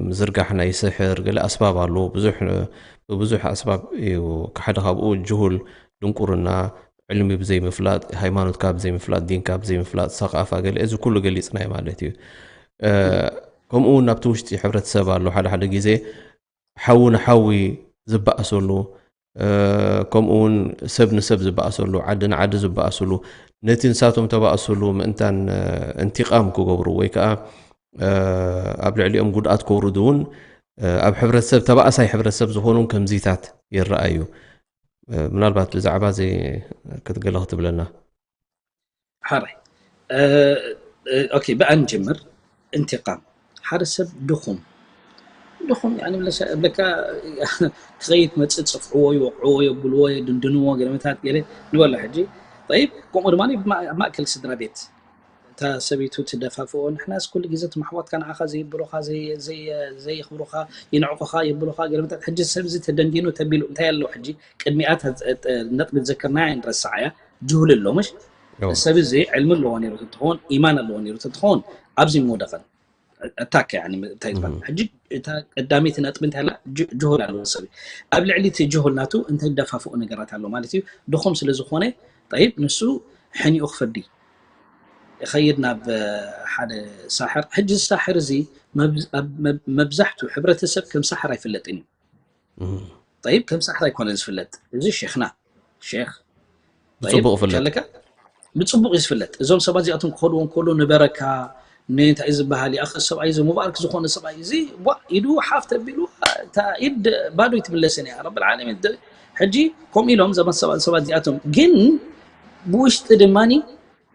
ምዝርጋሕ ናይ ስሕር ገለ ኣስባብ ኣሎ ብዙሕ ብብዙሕ ኣስባብ እዩ ሓደ ካብኡ ጅሁል ድንቁርና ዕልሚ ብዘይምፍላጥ ሃይማኖትካ ብዘይምፍላጥ ዲንካ ብዘይምፍላጥ ሰቃፋ ገለ እዚ ኩሉ ገሊፅናይ ማለት እዩ ከምኡ እውን ኣብቲ ውሽጢ ሕብረተሰብ ኣሎ ሓደ ሓደ ግዜ ሓዊ ንሓዊ ዝበኣሰሉ ከምኡ እውን ሰብ ንሰብ ዝበኣሰሉ ዓዲ ንዓዲ ዝበኣስሉ ነቲ ንሳቶም ተባእስሉ ምእንታን እንቲቃም ክገብሩ ወይ ከዓ ኣብ ልዕሊኦም ጉድኣት ከውርዱ እውን ኣብ ሕብረተሰብ ተባእሳይ ሕብረተሰብ ዝኾኑ ከምዚታት ይረኣዩ ምናልባት ብዛዕባ እዚ ክትገለ ክትብለና ሓራይ ኦኬ ብኣ ንጀምር እንቲቃም ሓደ ሰብ ድኹም ድኹም ብለካ ክኸይድ መፅእ ፅፍዕዎ ይወቅዕዎ የብልዎ የድንድንዎ ገለመታት ገለ ንበሎ ሕጂ ይብ ከምኡ ድማ ኣብ ማእከል ስድራ ቤት እታ ሰበይቱ ትደፋፍኦ ንሕናስ ኩሉ ግዜ ትማሕዋትካ ንዓኻ ዘይብሉኻ ዘየኽብሩኻ ይንዕቁኻ የብሉኻ ገለመታት ሕጂ ሰብዚ ተደንዲኑ ተቢሉ እንታይ ኣለዎ ሕጂ ቅድሚኣ ነጥቢ ዝዘከርናያ ንረስዓያ ጅሁል ኣሎ ምሽ ሰብ እዚ ዕልሚ ኣለዎ ነይሩ ተትኸውን ኢማን ኣለዎ ነይሩ ተትኸውን ኣብዚ ምወደቐን ኣታካ እንታይ ዝበሃል ሕጂ እታ ቀዳመይቲ ነጥቢ እንታይ ኣላ ጅሁል ኣለዎ ሰብ ኣብ ልዕሊ እቲ ጅሁል ናቱ እንታይ ደፋፍኦ ነገራት ኣሎ ማለት እዩ ድኹም ስለ ዝኾነ ጠይብ ንሱ ሕኒኡ ክፈዲ ይኸይድ ናብ ሓደ ሳሕር ሕጂ ሳሕር እዚ መብዛሕቱ ሕብረተሰብ ከም ሳሕር ኣይፍለጥን እዩ ጠይብ ከም ሳሕር ኣይኮነን ዝፍለጥ እዚ ሼኽና ሼኽ ብፅቡቅ ፍለጥ ብፅቡቅ እዩ ዝፍለጥ እዞም ሰባት እዚኣቶም ክኸድዎ እንከሎ ንበረካ ንእንታይ ዝበሃል ይኣኸ ሰብኣይ እዚ ሙባርክ ዝኾነ ሰብኣይ እዚ ቧ ኢዱ ሓፍ ተቢሉ እታ ኢድ ባዶ ይትምለስን እያ ረብ ዓለሚን ሕጂ ከምኡ ኢሎም ዘመን ሰባት ሰባት እዚኣቶም ግን ብውሽጢ ድማ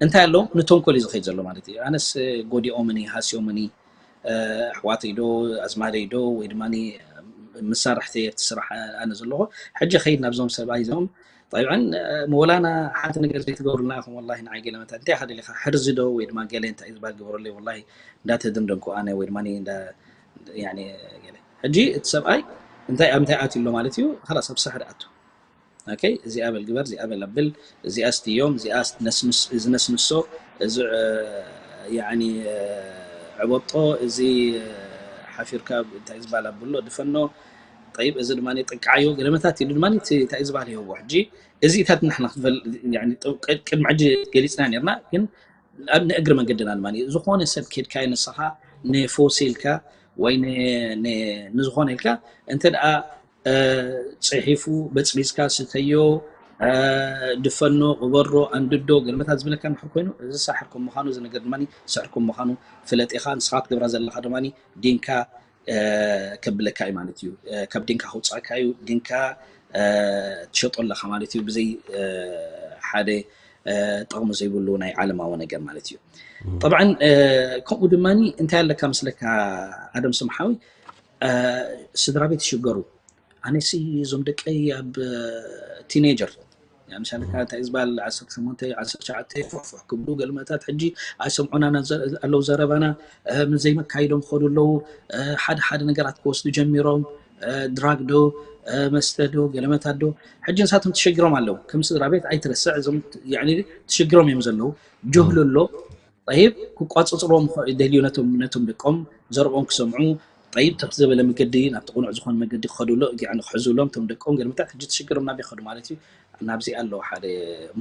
እንታይ ኣለዎም ንተንኮል እዩ ዝኸይድ ዘሎ ማለት እዩ ኣነስ ጎዲኦምኒ ሃስዮምኒ ኣሕዋተይ ዶ ኣዝማደይ ዶ ወይ ድማ መሳርሕተይ ኣብቲ ስራሕ ኣነ ዘለኹ ሕጂ ከይድ ናብዞም ሰብኣይ እዞም ጠይዖን መወላና ሓንቲ ነገር ዘይትገብሩልና ኢኹም ወላሂ ንዓይ ገለ መታ እንታይ ኢኻ ደሊኻ ሕርዚ ዶ ወይ ድማ ገለ እንታይ እዩ ዝበሃል ግበረለይ ወላሂ እንዳተደንደንኩ ኣነ ወይ ድማ ሕጂ እቲ ሰብኣይ እንታይ ኣብ እንታይ ኣትዩ ኣሎ ማለት እዩ ላስ ኣብ ስሕሪ ኣቱ እዚኣ በል ግበር እዚኣ በል ኣብል እዚኣ ስትዮም እዚኣ ዝነስንሶ እዚ ዕበጦ እዚ ሓፊርካ እንታይ ዝበሃል ኣብሎ ድፈኖ ጠይብ እዚ ድማ ጥቃዓዮ ገለመታት ኢሉ ድማ እንታይ ዝበሃል ይህቦ ሕጂ እዚታት ንሕና ቅድሚ ሕጂ ገሊፅና ነርና ግን ኣብ ንእግሪ መንገድና ድማ ዝኾነ ሰብ ኬድካ ንስኻ ንፎሲ ኢልካ ወይ ንዝኾነ ኢልካ እንተ ደኣ ፅሒፉ በፅቢፅካ ስተዮ ድፈኖ፣ ቅበሮ፣ ኣንድዶ፣ ገልመታት ዝብለካ እንድሕር ኮይኑ፣ እዚ ሳሕር ከም ምዃኑ፣ እዚ ነገር ድማ ስሕር ከም ምዃኑ ፍለጥ ኢኻ። ንስኻ ትገብራ ዘለኻ ድማ ዲንካ ከብለካ እዩ ማለት እዩ። ካብ ዲንካ ከውፃእካ እዩ። ዲንካ ትሸጦ ኣለኻ ማለት እዩ፣ ብዘይ ሓደ ጠቕሚ ዘይብሉ ናይ ዓለማዊ ነገር ማለት እዩ። ጠብዓን ከምኡ ድማ እንታይ ኣለካ ምስለካ፣ ኣደም ስምሓዊ፣ ስድራ ቤት ይሽገሩ። ኣነሲ እዞም ደቀይ ኣብ ቲኔጀር ምሳሌ እንታይ ዝበሃል ዓሰርተ ሸሞንተ ዓሰርተ ትሽዓተ ፉሕፉሕ ክብሉ ገልመታት ሕጂ ኣይሰምዑና ኣለዉ። ዘረባና ዘይመካይዶም ክኸዱ ኣለዉ። ሓደ ሓደ ነገራት ክወስዱ ጀሚሮም። ድራግ ዶ መስተ ዶ ገለመታት ዶ። ሕጂ ንሳቶም ተሸግሮም ኣለዉ። ከም ስድራ ቤት ኣይትረስዕ፣ እዞም ተሸግሮም እዮም ዘለዉ። ጆህሉ ኣሎ። ጠይብ ክቋፅፅሮም ደልዩ ነቶም ነቶም ደቆም ዘርኦም ክሰምዑ። ጠይብ ትሕት ዘበለ መገዲ ናብቲ ቅኑዕ ዝኾነ መገዲ ክኸዱ ኣሎ። እዚኣ ንክሕዙ እሎም እቶም ደቆም ገለመታት ሕጂ ተሸግሮም ናበይ ክኸዱ ማለት እዩ። ናብዚ ኣለዉ ሓደ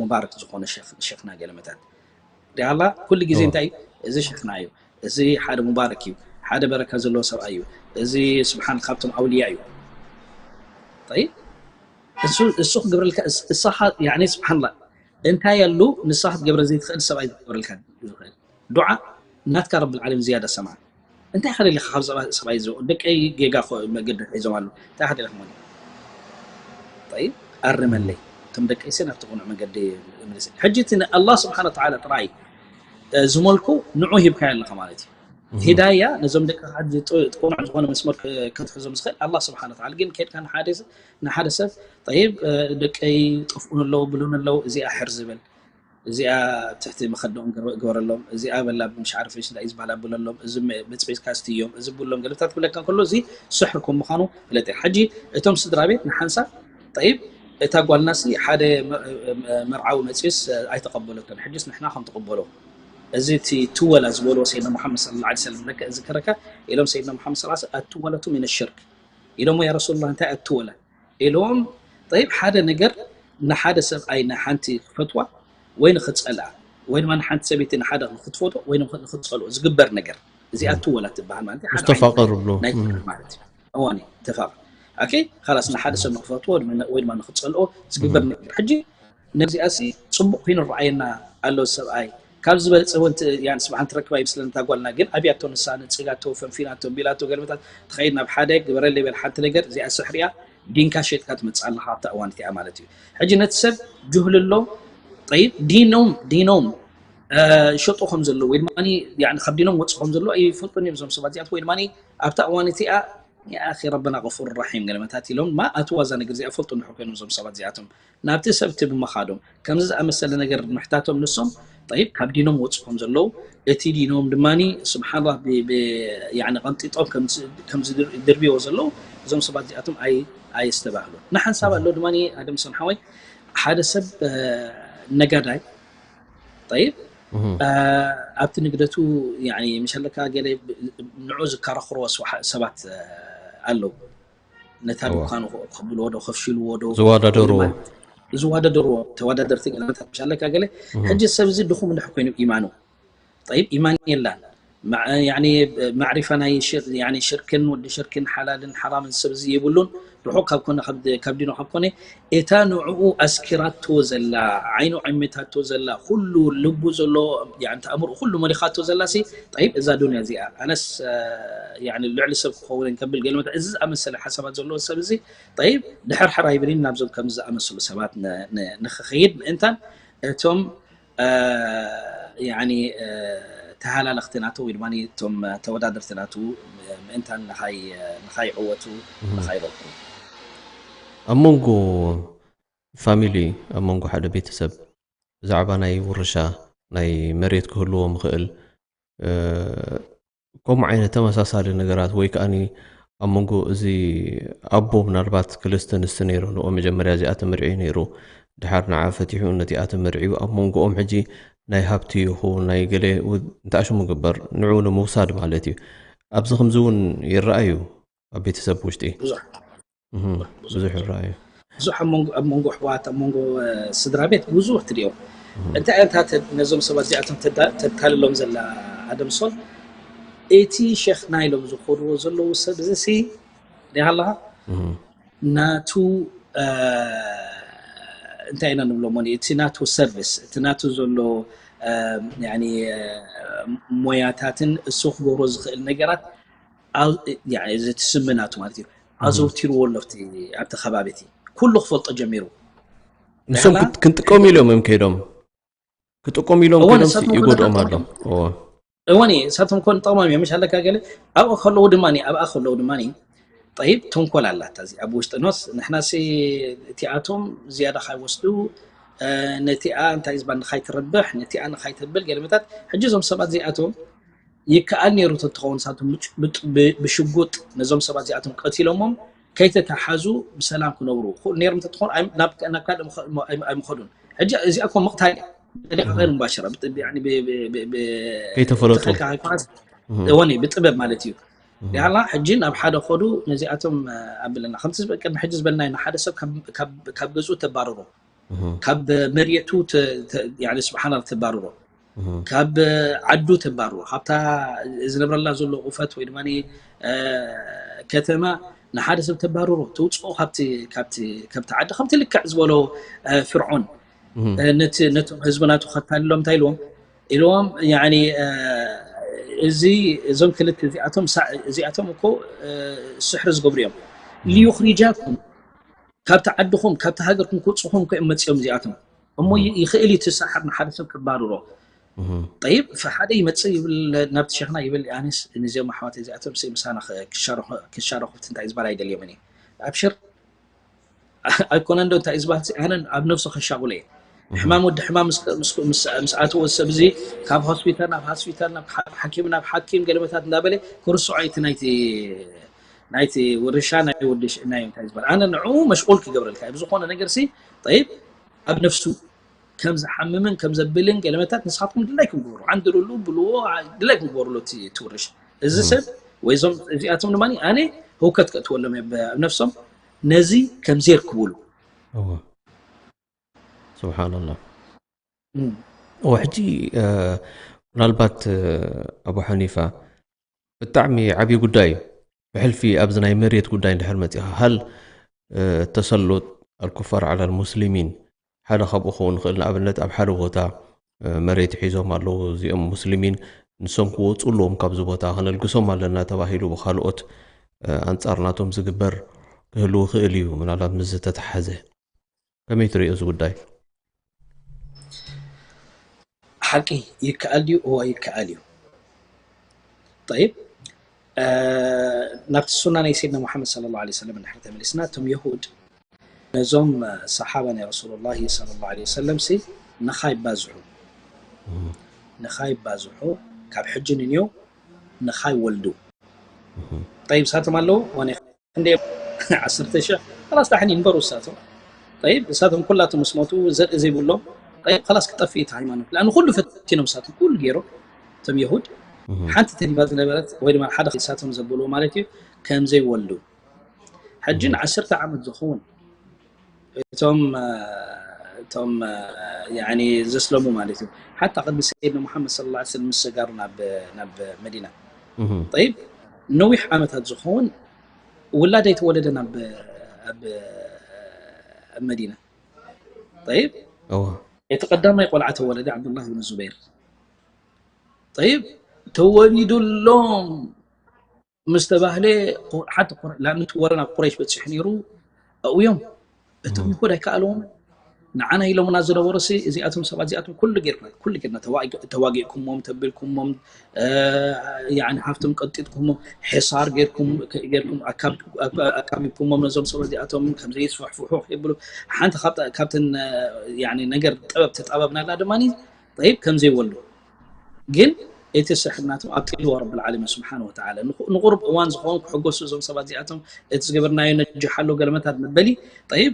ሙባረክ ዝኾነ ሸኽና ገለመታት ዲኣላ ኩሉ ግዜ እንታይ እዩ? እዚ ሸኽና እዩ። እዚ ሓደ ሙባረክ እዩ። ሓደ በረካ ዘለዎ ሰብኣይ እዩ። እዚ ስብሓን ካብቶም ኣውልያ እዩ። ጠይብ እሱ እሱ ክገብረልካ እሳኻ ያኒ ስብሓንላ እንታይ ያሉ ንሳ ክትገብረ ዘይትኽእል ሰብኣይ ክገብረልካ ዝኽእል ዱዓ ናትካ ረብል ዓለም ዝያዳ ሰማዕ። እንታይ ከደሊኻ ካብ ሰብኣይ ዝወ ደቀይ ጌጋ መገዲ ሒዞም ኣሉ እንታይ ከደሊኻ ሞ ጠይብ ኣርመለይ እቶም ደቀይሲ ናብቲ ቁኑዕ መገዲ ምልስ። ሕጂ እቲ ንኣላህ ስብሓን ወተዓላ ጥራይ ዝመልኩ ንዑ ሂብካዮ ኣለኻ ማለት እዩ። ሂዳያ ነዞም ደቂ ቁኑዕ ዝኾነ መስመር ክትሕዞም ዝኽእል ኣላህ ስብሓን ወተዓላ። ግን ከድካ ንሓደ ሰብ ጠይብ ደቀይ ጠፍኡን ኣለዉ ብሉን ኣለዉ እዚኣ ሕር ዝብል እዚኣ ትሕቲ መኸደኦም ግበረሎም፣ እዚኣ በላ ምሽ ዓርፈሽ እንታይ እዩ ዝበሃል ኣብለሎም፣ እዚ በፅቢፅካ ስትዮም፣ እዚ ብሎም ገለታት ክብለካ እንከሎ እዚ ስሕር ከም ምዃኑ ፍለጥ ኢኻ። ሕጂ እቶም ስድራ ቤት ንሓንሳብ ጠይብ እታ ጓልናሲ ሓደ መርዓዊ መፅዩስ ኣይተቐበለቶን፣ ሕጅስ ንሕና ከም ትቕበሎ እዚ እቲ ትወላ ዝበልዎ ሰይድና ሙሓመድ ሰለላሁ ዐለይሂ ወሰለም ለከ እዝክረካ ኢሎም ሰይድና ሙሓመድ ሰለላሁ ዐለይሂ ወሰለም ኣትወለቱ ሚነ ሽርክ ኢሎሞ ያ ረሱሉላህ እንታይ ኣትወላ ኢሎም ጠይብ ሓደ ነገር ንሓደ ሰብኣይ ንሓንቲ ክፈትዋ ወይ ንክፀልኣ ወይ ድማ ንሓንቲ ሰበይቲ ንሓደ ንክትፈትዎ ወይ ንክትፀልኦ ዝግበር ነገር እዚኣ ትወላ ትበሃል ማለት እዩ። ሓደ ዓይነት ሙስተፋቅር ብሎ ናይ ፍቅሪ ማለት እዩ። እዋኒ ተፋቅር ኦኬ ካላስ ንሓደ ሰብ ንክፈትዎ ወይ ድማ ንክፀልኦ ዝግበር ነገር ሕጂ ነዚኣ ሲ ፅቡቅ ኮይኑ ረኣየና ኣሎ ሰብኣይ ካብ ዝበለፀ ወንቲ ያን ስብሓን ትረክባ ይመስለኒ እታ ጓልና ግን ኣብያቶ ንሳ ነፂጋቶ ፈንፊናቶ ቢላቶ ገልበታት ትኸይድ ናብ ሓደ ግበረለይ በል ሓንቲ ነገር እዚኣ ስሕር እያ ዲንካ ሸጥካ ትመፅእ ኣለካ ኣብታ እዋን እቲኣ ማለት እዩ። ሕጂ ነቲ ሰብ ጅህል ኣሎ ጠይብ ዲኖም ዲኖም ይሸጡ ከም ዘለዉ ወይ ድማ ካብ ዲኖም ወፁ ከም ዘለዉ ኣይፈልጡን እዮም እዞም ሰባት እዚኣት ወይ ድማ ኣብታ እዋን እቲኣ ያኣኺ ረበና غفور رحيم ገለመታት ኢሎም ማ ኣትዋ እዛ ነገር እዚኣ ፈልጡ እንድሕር ኮይኖም እዞም ሰባት እዚኣቶም ናብቲ ሰብ እቲ ብምኻዶም ከምዚ ዝኣመሰለ ነገር ምሕታቶም ንሶም ጠይብ ካብ ዲኖም ወፁ ከም ዘለዉ እቲ ዲኖም ድማ ስብሓንላ ቀንጢጦም ከምዚ ድርብዮ ዘለዉ እዞም ሰባት እዚኣቶም ኣየስተባህሉን ንሓንሳብ ኣሎ ድማ ኣደም ሰምሓወይ ሓደ ሰብ ነጋዳይ ጠይብ ኣብቲ ንግደቱ ምሸለካ ገለ ንዑ ዝከራኽርዎ ሰባት ኣለዉ ነታ ድኳኑ ከብልዎ ዶ ከፍሽልዎ ዶ ዝወዳደርዎ ዝወዳደርዎ ተወዳደርቲ ገለመታት ምሻለካ ገለ ሕጂ ሰብ እዚ ድኹም እንድሕር ኮይኑ ኢማኑ ጠይብ ኢማን የላን ማዕሪፋ ናይ ሽርክን ወዲ ሽርክን ሓላልን ሓራምን ሰብ እዚ የብሉን ርሑቕ ካብ ኮነ ካብ ዲኖ ካብ ኮነ እታ ንዕኡ ኣስኪራቶ ዘላ ዓይኑ ዓሚታቶ ዘላ ኩሉ ልቡ ዘሎ ተኣምሩ ኩሉ መሊኻቶ ዘላ ሲ ጠይብ እዛ ዱንያ እዚኣ ኣነስ ልዕሊ ሰብ ክኸውን ከብል ገለመት እዚ ዝኣመሰለ ሓሳባት ዘለዎ ሰብ እዚ ጠይብ ድሕር ሕር ኣይብልን ናብዞም ከምዚ ዝኣመሰሉ ሰባት ንኽኸይድ ምእንታን እቶም ተሃላለኽቲ ናቱ ወይ ድማ እቶም ተወዳደርቲ ናቱ ምእንታን ንኻይዕወቱ ንኻይረብሑ ኣብ መንጎ ፋሚሊ ኣብ መንጎ ሓደ ቤተሰብ ብዛዕባ ናይ ውርሻ ናይ መሬት ክህልዎ ምኽእል ከምኡ ዓይነት ተመሳሳሊ ነገራት ወይ ከዓ ኣብ መንጎ እዚ ኣቦ ምናልባት ክልስተ ንስቲ ነይሩ ንኦ መጀመርያ እዚኣ ተመርዒ ነይሩ ድሓር ንዓ ፈቲሑ ነቲኣ ተመርዒ ኣብ መንጎኦም ሕጂ ናይ ሃብቲ ይኹን ናይ ገለ እንተኣሽሙ ግበር ንዑ ንምውሳድ ማለት እዩ ኣብዚ ከምዚ እውን ይረኣዩ ኣብ ቤተሰብ ውሽጢ ብዙሕ ይረኣዩ ብዙሕ ኣብ መንጎ ኣሕዋት ኣብ መንጎ ስድራ ቤት ብዙሕ ትሪኦ እንታይ እንታይ ነዞም ሰባት እዚኣቶም ተታልሎም ዘላ ኣደምሶን እቲ ሸኽና ኢሎም ዝኮድዎ ዘለዉ ሰብ እዚ ሲ ሪሃ ኣለካ ናቱ እንታይ ኢና ንብሎ ሞኒ፣ እቲ ናቱ ሰርቪስ፣ እቲ ናቱ ዘሎ ያኒ ሞያታትን እሱ ክገብሮ ዝኽእል ነገራት ዘትስምናቱ ማለት እዩ። ኣዘውቲርዎ ኣሎ ኣብቲ ከባቢ እቲ ኩሉ ክፈልጦ ጀሚሩ። ንሶም ክንጥቀሙ ኢሎም እዮም ከይዶም፣ ክጥቀሙ ኢሎም ከይዶም ይጎድኦም ኣሎ። እወ ንሳቶም ኮን ጠቕሞም እዮም። ምሽ ኣለካ ገለ ኣብኣ ከለዉ ድማ ኣብኣ ከለዉ ድማ ጠይብ ተንኮል ኣላታ እዚ ኣብ ውሽጢ ኖስ ንሕና ሲ እቲኣቶም ዝያዳ ካይወስዱ ነቲኣ እንታይ ዝባ ንኻይትረብሕ ነቲኣ ንኻይተብል ገለመታት ሕጂ እዞም ሰባት እዚኣቶም ይከኣል ነይሩ ተትኸውን ሳቱ ብሽጉጥ ነዞም ሰባት እዚኣቶም ቀቲሎሞም ከይተተሓዙ ብሰላም ክነብሩ ክእሉ ነይሮም ተትኾን ናብ ካልእ ኣይምኸዱን። ሕጂ እዚኣ እኮ ምቕታል እያ። ጠሪቃ غير مباشرة ከይተፈለጡ ወኒ ብጥበብ ማለት እዩ። ያላ ሕጂ ናብ ሓደ ኸዱ ነዚኣቶም ኣብለና ከምቲ ቅድሚ ሕጂ ዝበልና ሓደ ሰብ ካብ ገዝኡ ተባርሮ ካብ መሬቱ ስብሓና ተባርሮ ካብ ዓዱ ተባርሮ ካብታ ዝነብረላ ዘሎ ቁፈት ወይ ድማ ከተማ ንሓደ ሰብ ተባርሮ ትውፅኦ ካብቲ ዓዲ ከምቲ ልክዕ ዝበሎ ፍርዖን ነቶም ህዝቢ ናቱ ከታልሎም እንታይ ኢልዎም ኢልዎም እዚ እዞም ክልተ እዚኣቶም እዚኣቶም እኮ ስሕሪ ዝገብሩ እዮም ሊዩኽሪጃኩም ካብቲ ዓድኹም ካብቲ ሃገርኩም ክውፅኹም ከ መፅኦም እዚኣቶም እሞ ይኽእል እዩ ትሳሓር ንሓደ ሰብ ክባርሮ ጠይብ ሓደ ይመፅእ ይብል ናብቲ ሸኽና ይብል ኣነስ ንዚኦም ኣሕዋት እዚኣቶም ምሳና ክሻረኹ እንታይ ዝበል ኣይደልዮም እኔ ኣብሽር ኣይኮነ እንዶ እንታይ ዝበሃል ኣነ ኣብ ነብሱ ከሻቁለ እየ ሕማም ወዲ ሕማም ምስ ኣተወ ሰብ እዚ ካብ ሆስፒታል ናብ ሆስፒታል ናብ ሓኪም ናብ ሓኪም ገለመታት እንዳበለ ክርስዖ እቲ ናይቲ ናይቲ ውርሻ ናይ ወዲ ናይ እንታይ ዝበሃል ኣነ ንዑ መሽቁል ክገብረልካ እዩ ብዝኾነ ነገር ሲ ጠይብ ኣብ ነፍሱ ከም ዝሓምምን ከም ዘብልን ገለመታት ንስኻትኩም ድላይኩም ግበሩ ዓንድርሉ ብልዎ ድላይኩም ግበሩሉ እቲ ውርሻ እዚ ሰብ ወይ እዞም እዚኣቶም ድማ ኣነ ህውከት ከእትወሎም ኣብ ነፍሶም ነዚ ከም ዜር ክብሉ ስብሓንላህ እወ ሕጂ ምናልባት ኣቡ ሓኒፋ ብጣዕሚ ዓብዪ ጉዳይ እዩ ብሕልፊ ኣብዚ ናይ መሬት ጉዳይ እንድሕር መፂኻ ሃል ተሰሉጥ ኣልኩፋር ዓላ ልሙስሊሚን ሓደ ካብኡ ክኸውን ንኽእል ንኣብነት ኣብ ሓደ ቦታ መሬት ሒዞም ኣለዉ እዚኦም ሙስሊሚን ንሶም ክወፁ ኣለዎም ካብዚ ቦታ ክነልግሶም ኣለና ተባሂሉ ብካልኦት ኣንፃር ናቶም ዝግበር ክህልው ይኽእል እዩ ምናልባት ምስ ዝተተሓዘ ከመይ ትሪኦ እዚ ጉዳይ ሓቂ ይከኣል ድዩ እወ ይከኣል እዩ ጠይብ ናብቲ ሱና ናይ ሰይድና ሙሓመድ صلى الله عليه وسلم እንድሕር ተመሊስና እቶም የሁድ ነዞም ሰሓባ ናይ ረሱሉላሂ صلى الله عليه وسلم ሲ ንኻ ይባዝሑ ንኻ ይባዝሑ ካብ ሕጂ ንንዮ ንኻ ይወልዱ ጠይብ ሳቶም ኣለዉ ዋኔ እንደ ዓሰርተ ሺሕ خلاص ዳሕን ይንበሩ እሳቶም ጠይብ እሳቶም ኩላቶም ምስ ሞቱ ዘርኢ ዘይብሎም ጠይብ خلاص ክጠፍእ እቲ ሃይማኖት ለኣን ኩሉ ፈቲኖም እሳቶም ኩሉ ገይሮም እቶም የሁድ ሓንቲ ተሪባ ዝነበረት ወይ ድማ ሓደ እሳቶም ዘብልዎ ማለት እዩ ከም ዘይወልዱ ሕጂ ንዓሰርተ ዓመት ዝኸውን እቶም እቶም ያኒ ዘስለሙ ማለት እዩ ሓታ ቅድሚ ሰይድና ሙሓመድ صلى الله عليه وسلم ምስ ሰጋሩ ናብ ናብ መዲና ጠይብ ነዊሕ ዓመታት ዝኸውን ውላድ ኣይተወለደን ኣብ ኣብ መዲና ጠይብ እቲ ቀዳማይ ቆልዓ ተወለደ ዓብዱላህ ብን ዙበይር ጠይብ ተወሊዱሎም ምስ ተባህለ ሓንቲ ቁረ- ላ- ምት- ወረ ናብ ቁረይሽ በፂሑ ነይሩ ኣብኡ እዮም እቶም ይሁድ ኣይከኣልዎም ንዓና ኢሎምና ዝነበሩ ሲ እዚኣቶም ሰባት እዚኣቶም ኩሉ ጌርና ኩሉ ጌርና ተዋጊ- ተዋጊእኩሞም ተቢልኩሞም እ፣ ያኒ ሃፍቶም ቀጢጥኩሞም ሕሳር ጌርኩም ጌርኩም ኣካብ- ኣካ- ኣካቢብኩሞም ነዞም ሰባት እዚኣቶም ከምዘይስፋሕፍሑ ከይብሉ ሓንቲ ካብታ- ካብተን እ፣ ያኒ ነገር ጥበብ ተጣበብናላ ድማ ጠይብ ከምዘይወሉ ግን እቲ ስሕር ናቶም ኣብጢልዎ ረብል ዓለሚን ስብሓን ወተዓላ ንቁሩብ እዋን ዝኸውን ክሕጎሱ እዞም ሰባት እዚኣቶም እቲ ዝገበርናዮ ነጅሓሎ ገለመታት መበሊ ጠይብ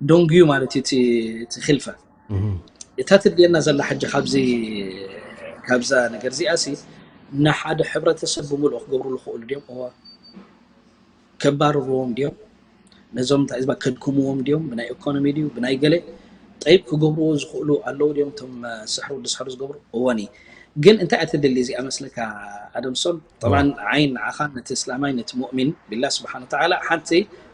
ደንጉዩ ማለት እዩ እቲ ኺልፈ እታ ትድልየና ዘላ ሕጂ ካብዚ ካብዛ ነገር እዚኣ ሲ ንሓደ ሕብረተሰብ ብምልኦ ክገብሩ ዝኽእሉ ድዮም እዋ ከባርርዎም ድዮም ነዞም እንታይ ዝባ ከድክምዎም ድዮም ብናይ ኢኮኖሚ ድዩ ብናይ ገለ ጠይብ ክገብርዎ ዝኽእሉ ኣለዉ ድዮም እቶም ስሕሩ ድስሕሩ ዝገብሩ እወኒ ግን እንታይ እትደሊ እዚኣ መስለካ ኣደምሶን? ጠብዓን ዓይን ንዓኻ ነቲ እስላማይ ነቲ ሙእሚን ቢላ ስብሓን ወተዓላ ሓንቲ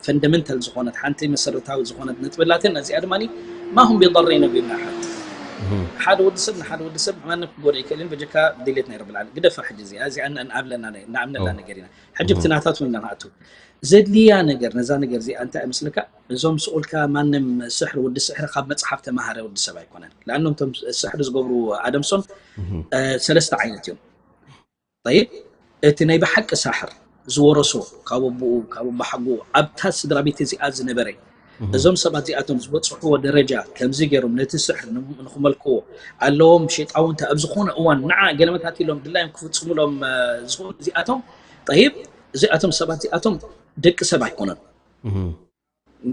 ፈንደመንታል ዝኾነት ሓንቲ መሰረታዊ ዝኾነት ነጥቢ ኣላትን ነዚኣ ድማ ማሁም ቢضሪነ ቢና ሓድ ሓደ ወዲ ሰብ ንሓደ ወዲ ሰብ ማንም ክጎድእ ይክእልን በጀካ ድሌት ናይ ረብል ዓለሚን ግደፋ ሕጂ እዚኣ እዚኣ ንኣምለና ንኣምነላ ነገር ኢና ሕጂ ብቲ ናታቱ ኢና ንኣቱ ዘድልያ ነገር ነዛ ነገር እዚኣ እንታይ ምስልካ እዞም ስቁልካ ማንም ስሕሪ ወዲ ስሕሪ ካብ መፅሓፍ ተማሃረ ወዲ ሰብ ኣይኮነን ለኣኖም ቶም ስሕሪ ዝገብሩ ኣደምሶን ሰለስተ ዓይነት እዮም ጠይብ እቲ ናይ ብሓቂ ሳሕር ዝወረሶ ካብ ኣቦኡ ካብ ኣቦሓጎኡ ኣብታ ስድራ ቤት እዚኣ ዝነበረ እዞም ሰባት እዚኣቶም ዝበፅሕዎ ደረጃ ከምዚ ገይሮም ነቲ ስሕር ንኽመልክዎ ኣለዎም ሸጣውንቲ ኣብ ዝኾነ እዋን ንዓ ገለመታት ኢሎም ድላዮም ክፍፅሙሎም ዝኽእሉ እዚኣቶም ጠይብ እዚኣቶም ሰባት እዚኣቶም ደቂ ሰብ ኣይኮነን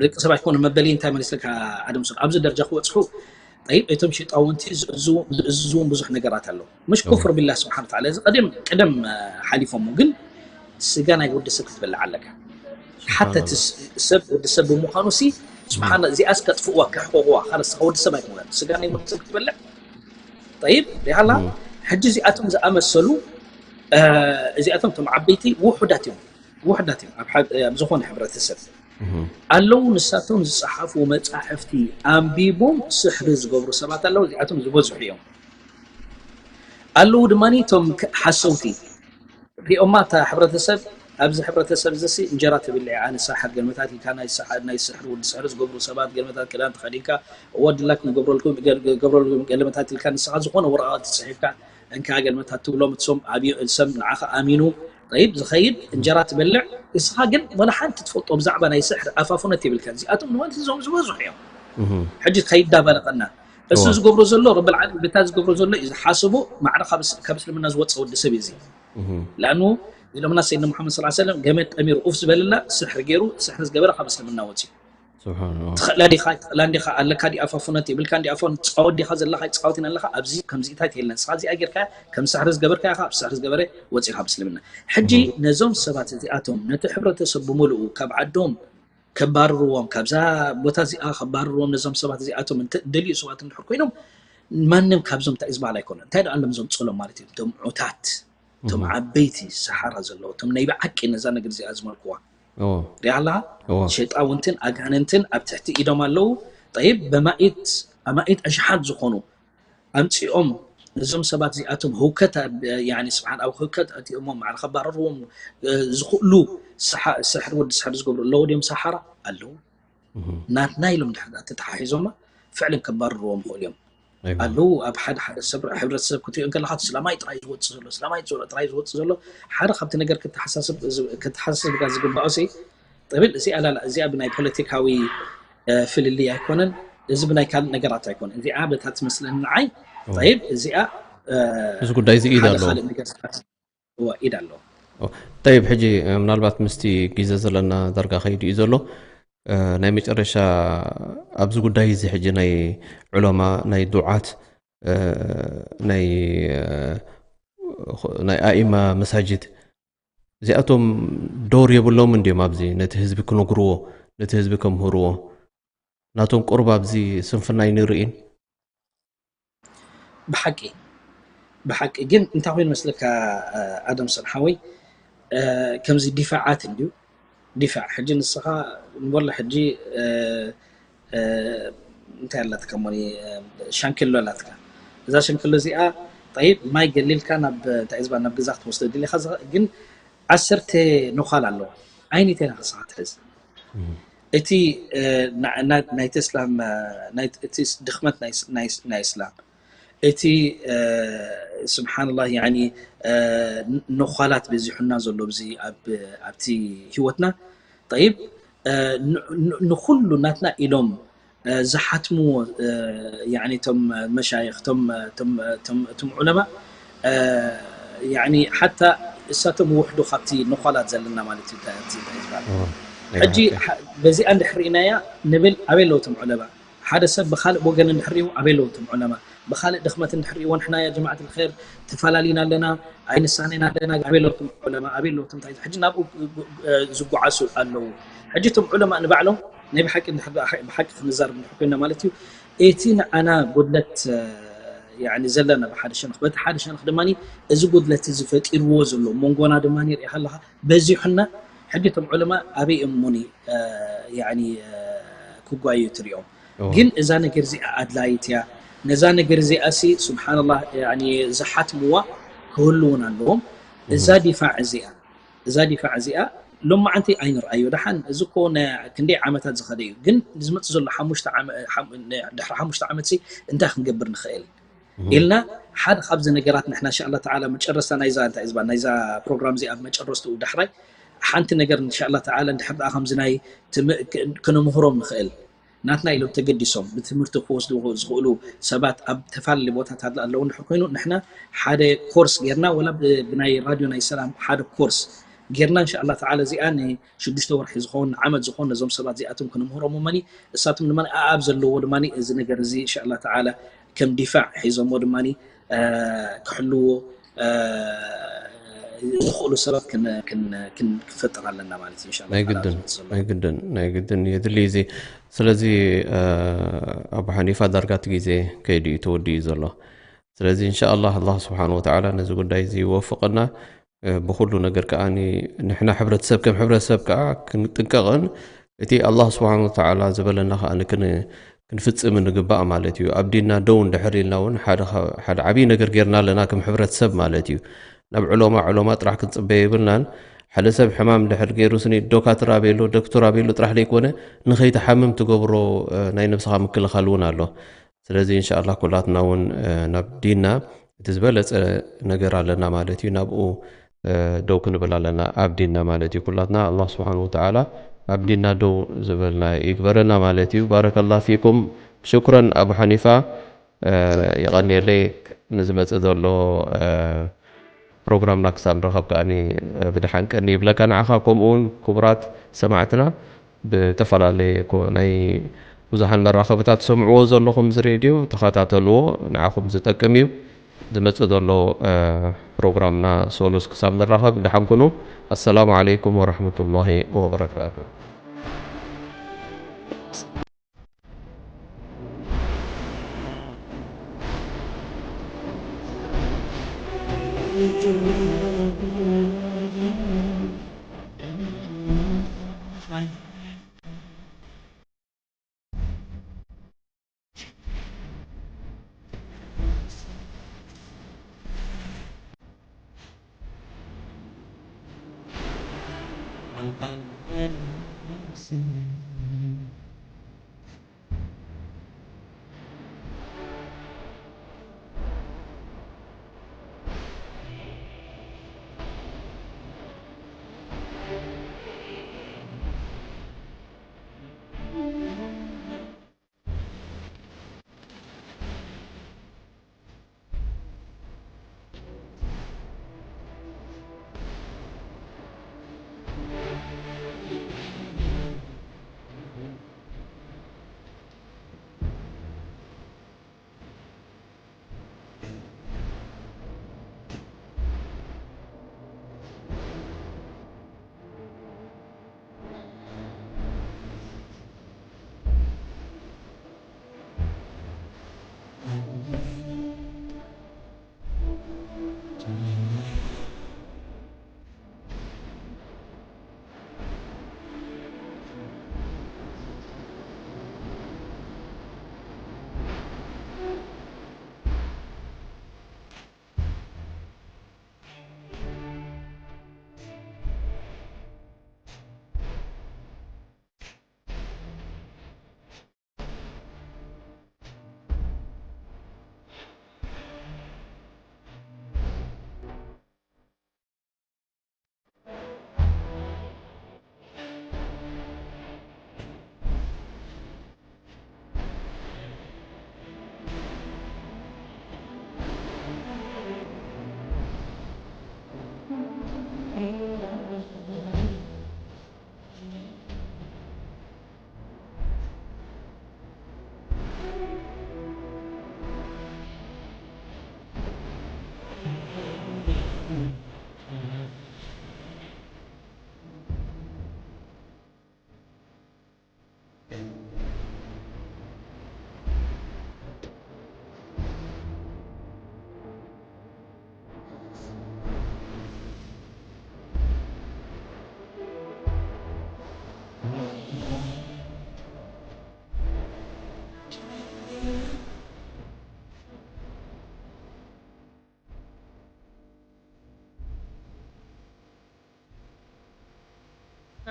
ደቂ ሰብ ኣይኮነ መበሊ እንታይ መሊስልካ ኣደምሶን ኣብዚ ደረጃ ክበፅሑ ጠይብ እቶም ሸጣውንቲ ዝእዝዝዎም ብዙሕ ነገራት ኣሎ ምሽ ኩፍር ቢላ ስብሓን ተዓላ እዚ ቀደም ቀደም ሓሊፎሞ ግን ስጋ ናይ ወዲ ሰብ ክትበልዕ ኣለካ ሓተ ሰብ ወዲ ሰብ ብምዃኑ ሲ ስብሓን እዚኣስ ከጥፍእዋ ከሕቆቕዋ ካለ ስኻ ወዲ ሰብ ኣይኮነ ስጋ ናይ ወዲ ሰብ ክትበልዕ ጠይብ ሪሃላ ሕጂ እዚኣቶም ዝኣመሰሉ እዚኣቶም ቶም ዓበይቲ ውሑዳት እዮም ውሕዳት እዮም ኣብ ዝኾነ ሕብረተሰብ ኣለዉ ንሳቶም ዝፀሓፉ መፃሕፍቲ ኣንቢቦም ስሕሪ ዝገብሩ ሰባት ኣለዉ እዚኣቶም ዝበዝሑ እዮም ኣለዉ ድማ ቶም ሓሰውቲ ሪኦማ እታ ሕብረተሰብ ኣብዚ ሕብረተሰብ ዝሲ እንጀራ ትብልዕ ኣነ ሳሕር ገልመታት ኢልካ ናይ ሳሕር ናይ ስሕር ወዲ ስሕር ዝገብሩ ሰባት ገልመታት ክዳን ተኸዲንካ እወ ድላክ ንገብረልኩም ገብረልኩም ገልመታት ኢልካ ንስኻ ዝኾነ ወረቓቕቲ ፅሒፍካ እንካ ገልመታት ትብሎም እሶም ኣብዩ እልሰም ንዓኻ ኣሚኑ ጠይብ ዝኸይድ እንጀራ ትበልዕ እስኻ ግን ወላ ሓንቲ ትፈልጦ ብዛዕባ ናይ ስሕር ኣፋፉነት የብልካ እዚኣቶም ንወንቲ እዞም ዝበዝሑ እዮም ሕጂ ከይዳባለቐና እሱ ዝገብሮ ዘሎ ረብል ዓለሚን በታ ዝገብሮ ዘሎ እዩ ዝሓስቦ ማዕረ ካብ እስልምና ዝወፀ ወዲ ሰብ እዩ እዚ ለኣኑ ኢሎምና ሰይድና ሙሓመድ ስ ሰለም ገመድ ጠሚሩ ኡፍ ዝበለላ ስሕር ገይሩ ስሕር ዝገበረ ካብ እስልምና ወፂኡ ትኽእላ ዲኻ ትኽእላ እንዲኻ ኣለካ ዲኣ ፋፉነት የብልካ እንዲኣ ፋን ትፃወት ዲኻ ዘለኻ ይፃወት ኢና ኣለኻ ኣብዚ ከምዚኢታት የለን ንስኻ እዚኣ ጌርካ ከም ስሕሪ ዝገበርካ ኢኻ ኣብ ስሕሪ ዝገበረ ወፂኻ ኣብ እስልምና ሕጂ ነዞም ሰባት እዚኣቶም ነቲ ሕብረተሰብ ብምልኡ ካብ ዓዶም ከባርርዎም ካብዛ ቦታ እዚኣ ከባርርዎም ነዞም ሰባት እዚኣቶም እንተ ደልዩ ሰባት እንድሕር ኮይኖም ማንም ካብዞም እንታይ ዝበሃል ኣይኮነ እንታይ ደኣ ኣሎም ዘምፅሎም ማለት እዩ እቶም ዑታት እቶም ዓበይቲ ሰሓራ ዘለዎ እቶም ናይ ብዓቂ ነዛ ነገር እዚኣ ዝመልክዋ ሪኣ ኣለኻ ሸጣውንትን ኣጋንንትን ኣብ ትሕቲ ኢዶም ኣለዉ ጠይብ በማኢት ኣማኢት ኣሽሓት ዝኾኑ ኣምፂኦም እዞም ሰባት እዚኣቶም ህውከት ስብሓን ኣብ ህውከት ኣቲኦሞም ማዕረ ከባረርዎም ዝኽእሉ ስሕር ወዲ ስሕር ዝገብሩ ኣለዉ ድዮም ሰሓራ ኣለዉ ናትና ኢሎም ድሕር ተተሓሒዞማ ፍዕልን ከባረርዎም ይኽእሉ እዮም ኣለዉ ኣብ ሓደ ሓደ ሰብ ሕብረተሰብ ክትሪኦ ከለካ ስላማይ ጥራይ ዝወፅእ ዘሎ ስላማይ ጥራይ ዝወፅእ ዘሎ ሓደ ካብቲ ነገር ከተሓሳስብ ዝግባኦ ሲ ጥብል እዚኣ ላላ እዚኣ ብናይ ፖለቲካዊ ፍልልይ ኣይኮነን እዚ ብናይ ካልእ ነገራት ኣይኮነን እዚኣ በታ ትመስለኒ ንዓይ ጠይብ እዚኣ እዚ ጉዳይ እዚ ኢድ ኣለዎ ኢድ ኣለዎ ጠይብ ሕጂ ምናልባት ምስቲ ግዜ ዘለና ዳርጋ ከይዱ እዩ ዘሎ ናይ መጨረሻ ኣብዚ ጉዳይ እዚ ሕጂ ናይ ዑለማ ናይ ዱዓት ናይ ናይ ኣኢማ መሳጅድ እዚኣቶም ዶር የብሎም እንዲዮም ኣብዚ ነቲ ህዝቢ ክነግርዎ ነቲ ህዝቢ ከምህርዎ ናቶም ቁሩብ ኣብዚ ስንፍና ኣይንርእን ብሓቂ ብሓቂ ግን እንታይ ኮይኑ መስለካ ኣደምሰን ሓወይ ከምዚ ዲፋዓት እንድዩ ዲፋዕ ሕጂ ንስኻ ንበሎ ሕጂ እንታይ ኣላትካ ሞ ሻንክሎ ኣላትካ እዛ ሸንክሎ እዚኣ ጠይብ ማይ ገሊልካ ናብ እንታይ ዝበሃል ናብ ገዛ ክትወስዶ ድሌኻ ግን ዓሰርተ ነዃል ኣለዋ ኣይኒተና ክስኻ ትሕዝ እቲ ናይቲ እስላም እቲ ድኽመት ናይ እስላም እቲ ስብሓንላህ ያኒ ነዃላት በዚሑና ዘሎ ብዚ ኣብቲ ህይወትና ጠይብ ንኩሉ ናትና ኢሎም ዝሓትምዎ ቶም መሻይኽ ቶም ዑለማ ሓታ እሳቶም ውሕዱ ካብቲ ነዃላት ዘለና ማለት እዩ ዝበሃል ሕጂ በዚኣ እንድሕር ርኢናያ ንብል ኣበይ ኣለዉ ቶም ዑለማ ሓደ ሰብ ብካልእ ወገን እንድሕር ሪኡ ኣበይ ኣለዉ ቶም ዑለማ ብካልእ ድኽመት እንድሕር ሪእዎ ንሕና ያ ጀማዓት ልኸይር ተፈላለዩና ኣለና ኣይንሳነን ኣለና ኣበይ ኣለዉ ቶም ዑለማ ኣበይ ኣለዉ ቶም እንታይ ሕጂ ናብኡ ዝጓዓሱ ኣለዉ ሕጂ ቶም ዑለማ ንባዕሎም ናይ ብሓቂ ብሓቂ ክንዛረብ እንድሕር ኮይና ማለት እዩ እቲ ንዓና ጉድለት ያኒ ዘለና ብሓደ ሸነኽ፣ በቲ ሓደ ሸነኽ ድማ እዚ ጉድለት እዚ ፈጢርዎ ዘሎ መንጎና ድማ ሪኢኻ ኣለኻ በዚሑና። ሕጂ እቶም ዑለማ ኣበይ እሞኒ ያኒ ክጓዩ ትሪኦም። ግን እዛ ነገር እዚኣ ኣድላይት እያ። ነዛ ነገር እዚኣ ሲ ስብሓንላህ ያኒ ዝሓትምዋ ክህልውን ኣለዎም። እዛ ዲፋዕ እዚኣ እዛ ዲፋዕ እዚኣ ሎማዓንቲ ኣይንርኣዮ። ደሓን እዚ እኮ ክንደይ ዓመታት ዝኸደ እዩ። ግን ዝመፅ ዘሎ ድሕሪ ሓሙሽተ ዓመት ሲ እንታይ ክንገብር ንኽእል ኢልና ሓደ ካብዚ ነገራት ንሕና እንሻላ ተዓላ መጨረስታ ናይዛ እንታይ ዝባ ናይዛ ፕሮግራም እዚኣ ኣብ መጨረስትኡ ዳሕራይ ሓንቲ ነገር እንሻላ ተዓላ እንድሕር ደኣ ከምዚ ናይ ክነምህሮም ንኽእል ናትና ኢሎም ተገዲሶም ብትምህርቲ ክወስዱ ዝኽእሉ ሰባት ኣብ ተፈላለየ ቦታታት ኣለዉ እንድሕር ኮይኑ ንሕና ሓደ ኮርስ ጌርና ወላ ብናይ ራድዮ ናይ ሰላም ሓደ ኮርስ ጌርና እንሻላ ተዓላ እዚኣ ንሽዱሽተ ወርሒ ዝኾን ንዓመት ዝኾን ነዞም ሰባት እዚኣቶም ክነምህሮም እመኒ እሳቶም ድማ ኣብ ዘለዎ ድማ እዚ ነገር እዚ እንሻላ ተዓላ ከም ዲፋዕ ሒዞሞ ድማ ክሕልዎ ዝኽእሉ ሰባት ክንፈጥር ኣለና ማለት እዩ። ናይ ግድን ናይ ግድን የድሊ እዚ። ስለዚ ኣቡ ሓኒፋ ዳርጋ እቲ ግዜ ከይዱ እዩ ተወዲኡ ዘሎ። ስለዚ እንሻ ኣላህ ኣላህ ስብሓን ወተዓላ ነዚ ጉዳይ እዚ ይወፍቀና። ብኩሉ ነገር ከዓ ንሕና ሕብረተሰብ ከም ሕብረተሰብ ከዓ ክንጥንቀቕን እቲ ኣላህ ስብሓን ወተዓላ ዝበለና ከዓ ክንፍፅም ንግባእ ማለት እዩ። ኣብ ዲንና ደው እንድሕር ኢልና እውን ሓደ ዓብዪ ነገር ጌርና ኣለና ከም ሕብረተሰብ ማለት እዩ። ናብ ዕሎማ ዕሎማ ጥራሕ ክንፅበ የብልናን። ሓደ ሰብ ሕማም እንድሕር ገይሩ ስኒ ዶካትር ኣበይ ኣሎ ዶክተር ኣበይ ኣሎ ጥራሕ ዘይኮነ ንኸይትሓምም ትገብሮ ናይ ነብስኻ ምክልኻል እውን ኣሎ። ስለዚ እንሻ ኣላህ ኩላትና እውን ናብ ዲንና እቲ ዝበለፀ ነገር ኣለና ማለት እዩ። ናብኡ ደው ክንብል ኣለና ኣብ ዲንና ማለት እዩ። ኩላትና ኣላህ ስብሓን ወተዓላ ኣብ ዲንና ደው ዝበልና ይግበረና ማለት እዩ። ባረከላህ ፊኩም። ሽኩረን ኣቡ ሓኒፋ። የቐንየለይ። ንዝመፅእ ዘሎ ፕሮግራምና ክሳብ ንረኸብ ከኣ ብድሓን ቀኒ ይብለካ ንዓኻ። ከምኡ እውን ክቡራት ሰማዕትና ብተፈላለየ ናይ ብዙሓን መራኸብታት ትሰምዕዎ ዘለኹም እዚ ሬድዮ ተኸታተልዎ፣ ንዓኹም ዝጠቅም እዩ። ዝመፅእ ዘሎ ፕሮግራምና ሶሉስ ክሳብ ንራኸብ ደሓን ኩኑ። ኣሰላሙ ዓለይኩም ወረሕመቱላሂ ወበረካቱ።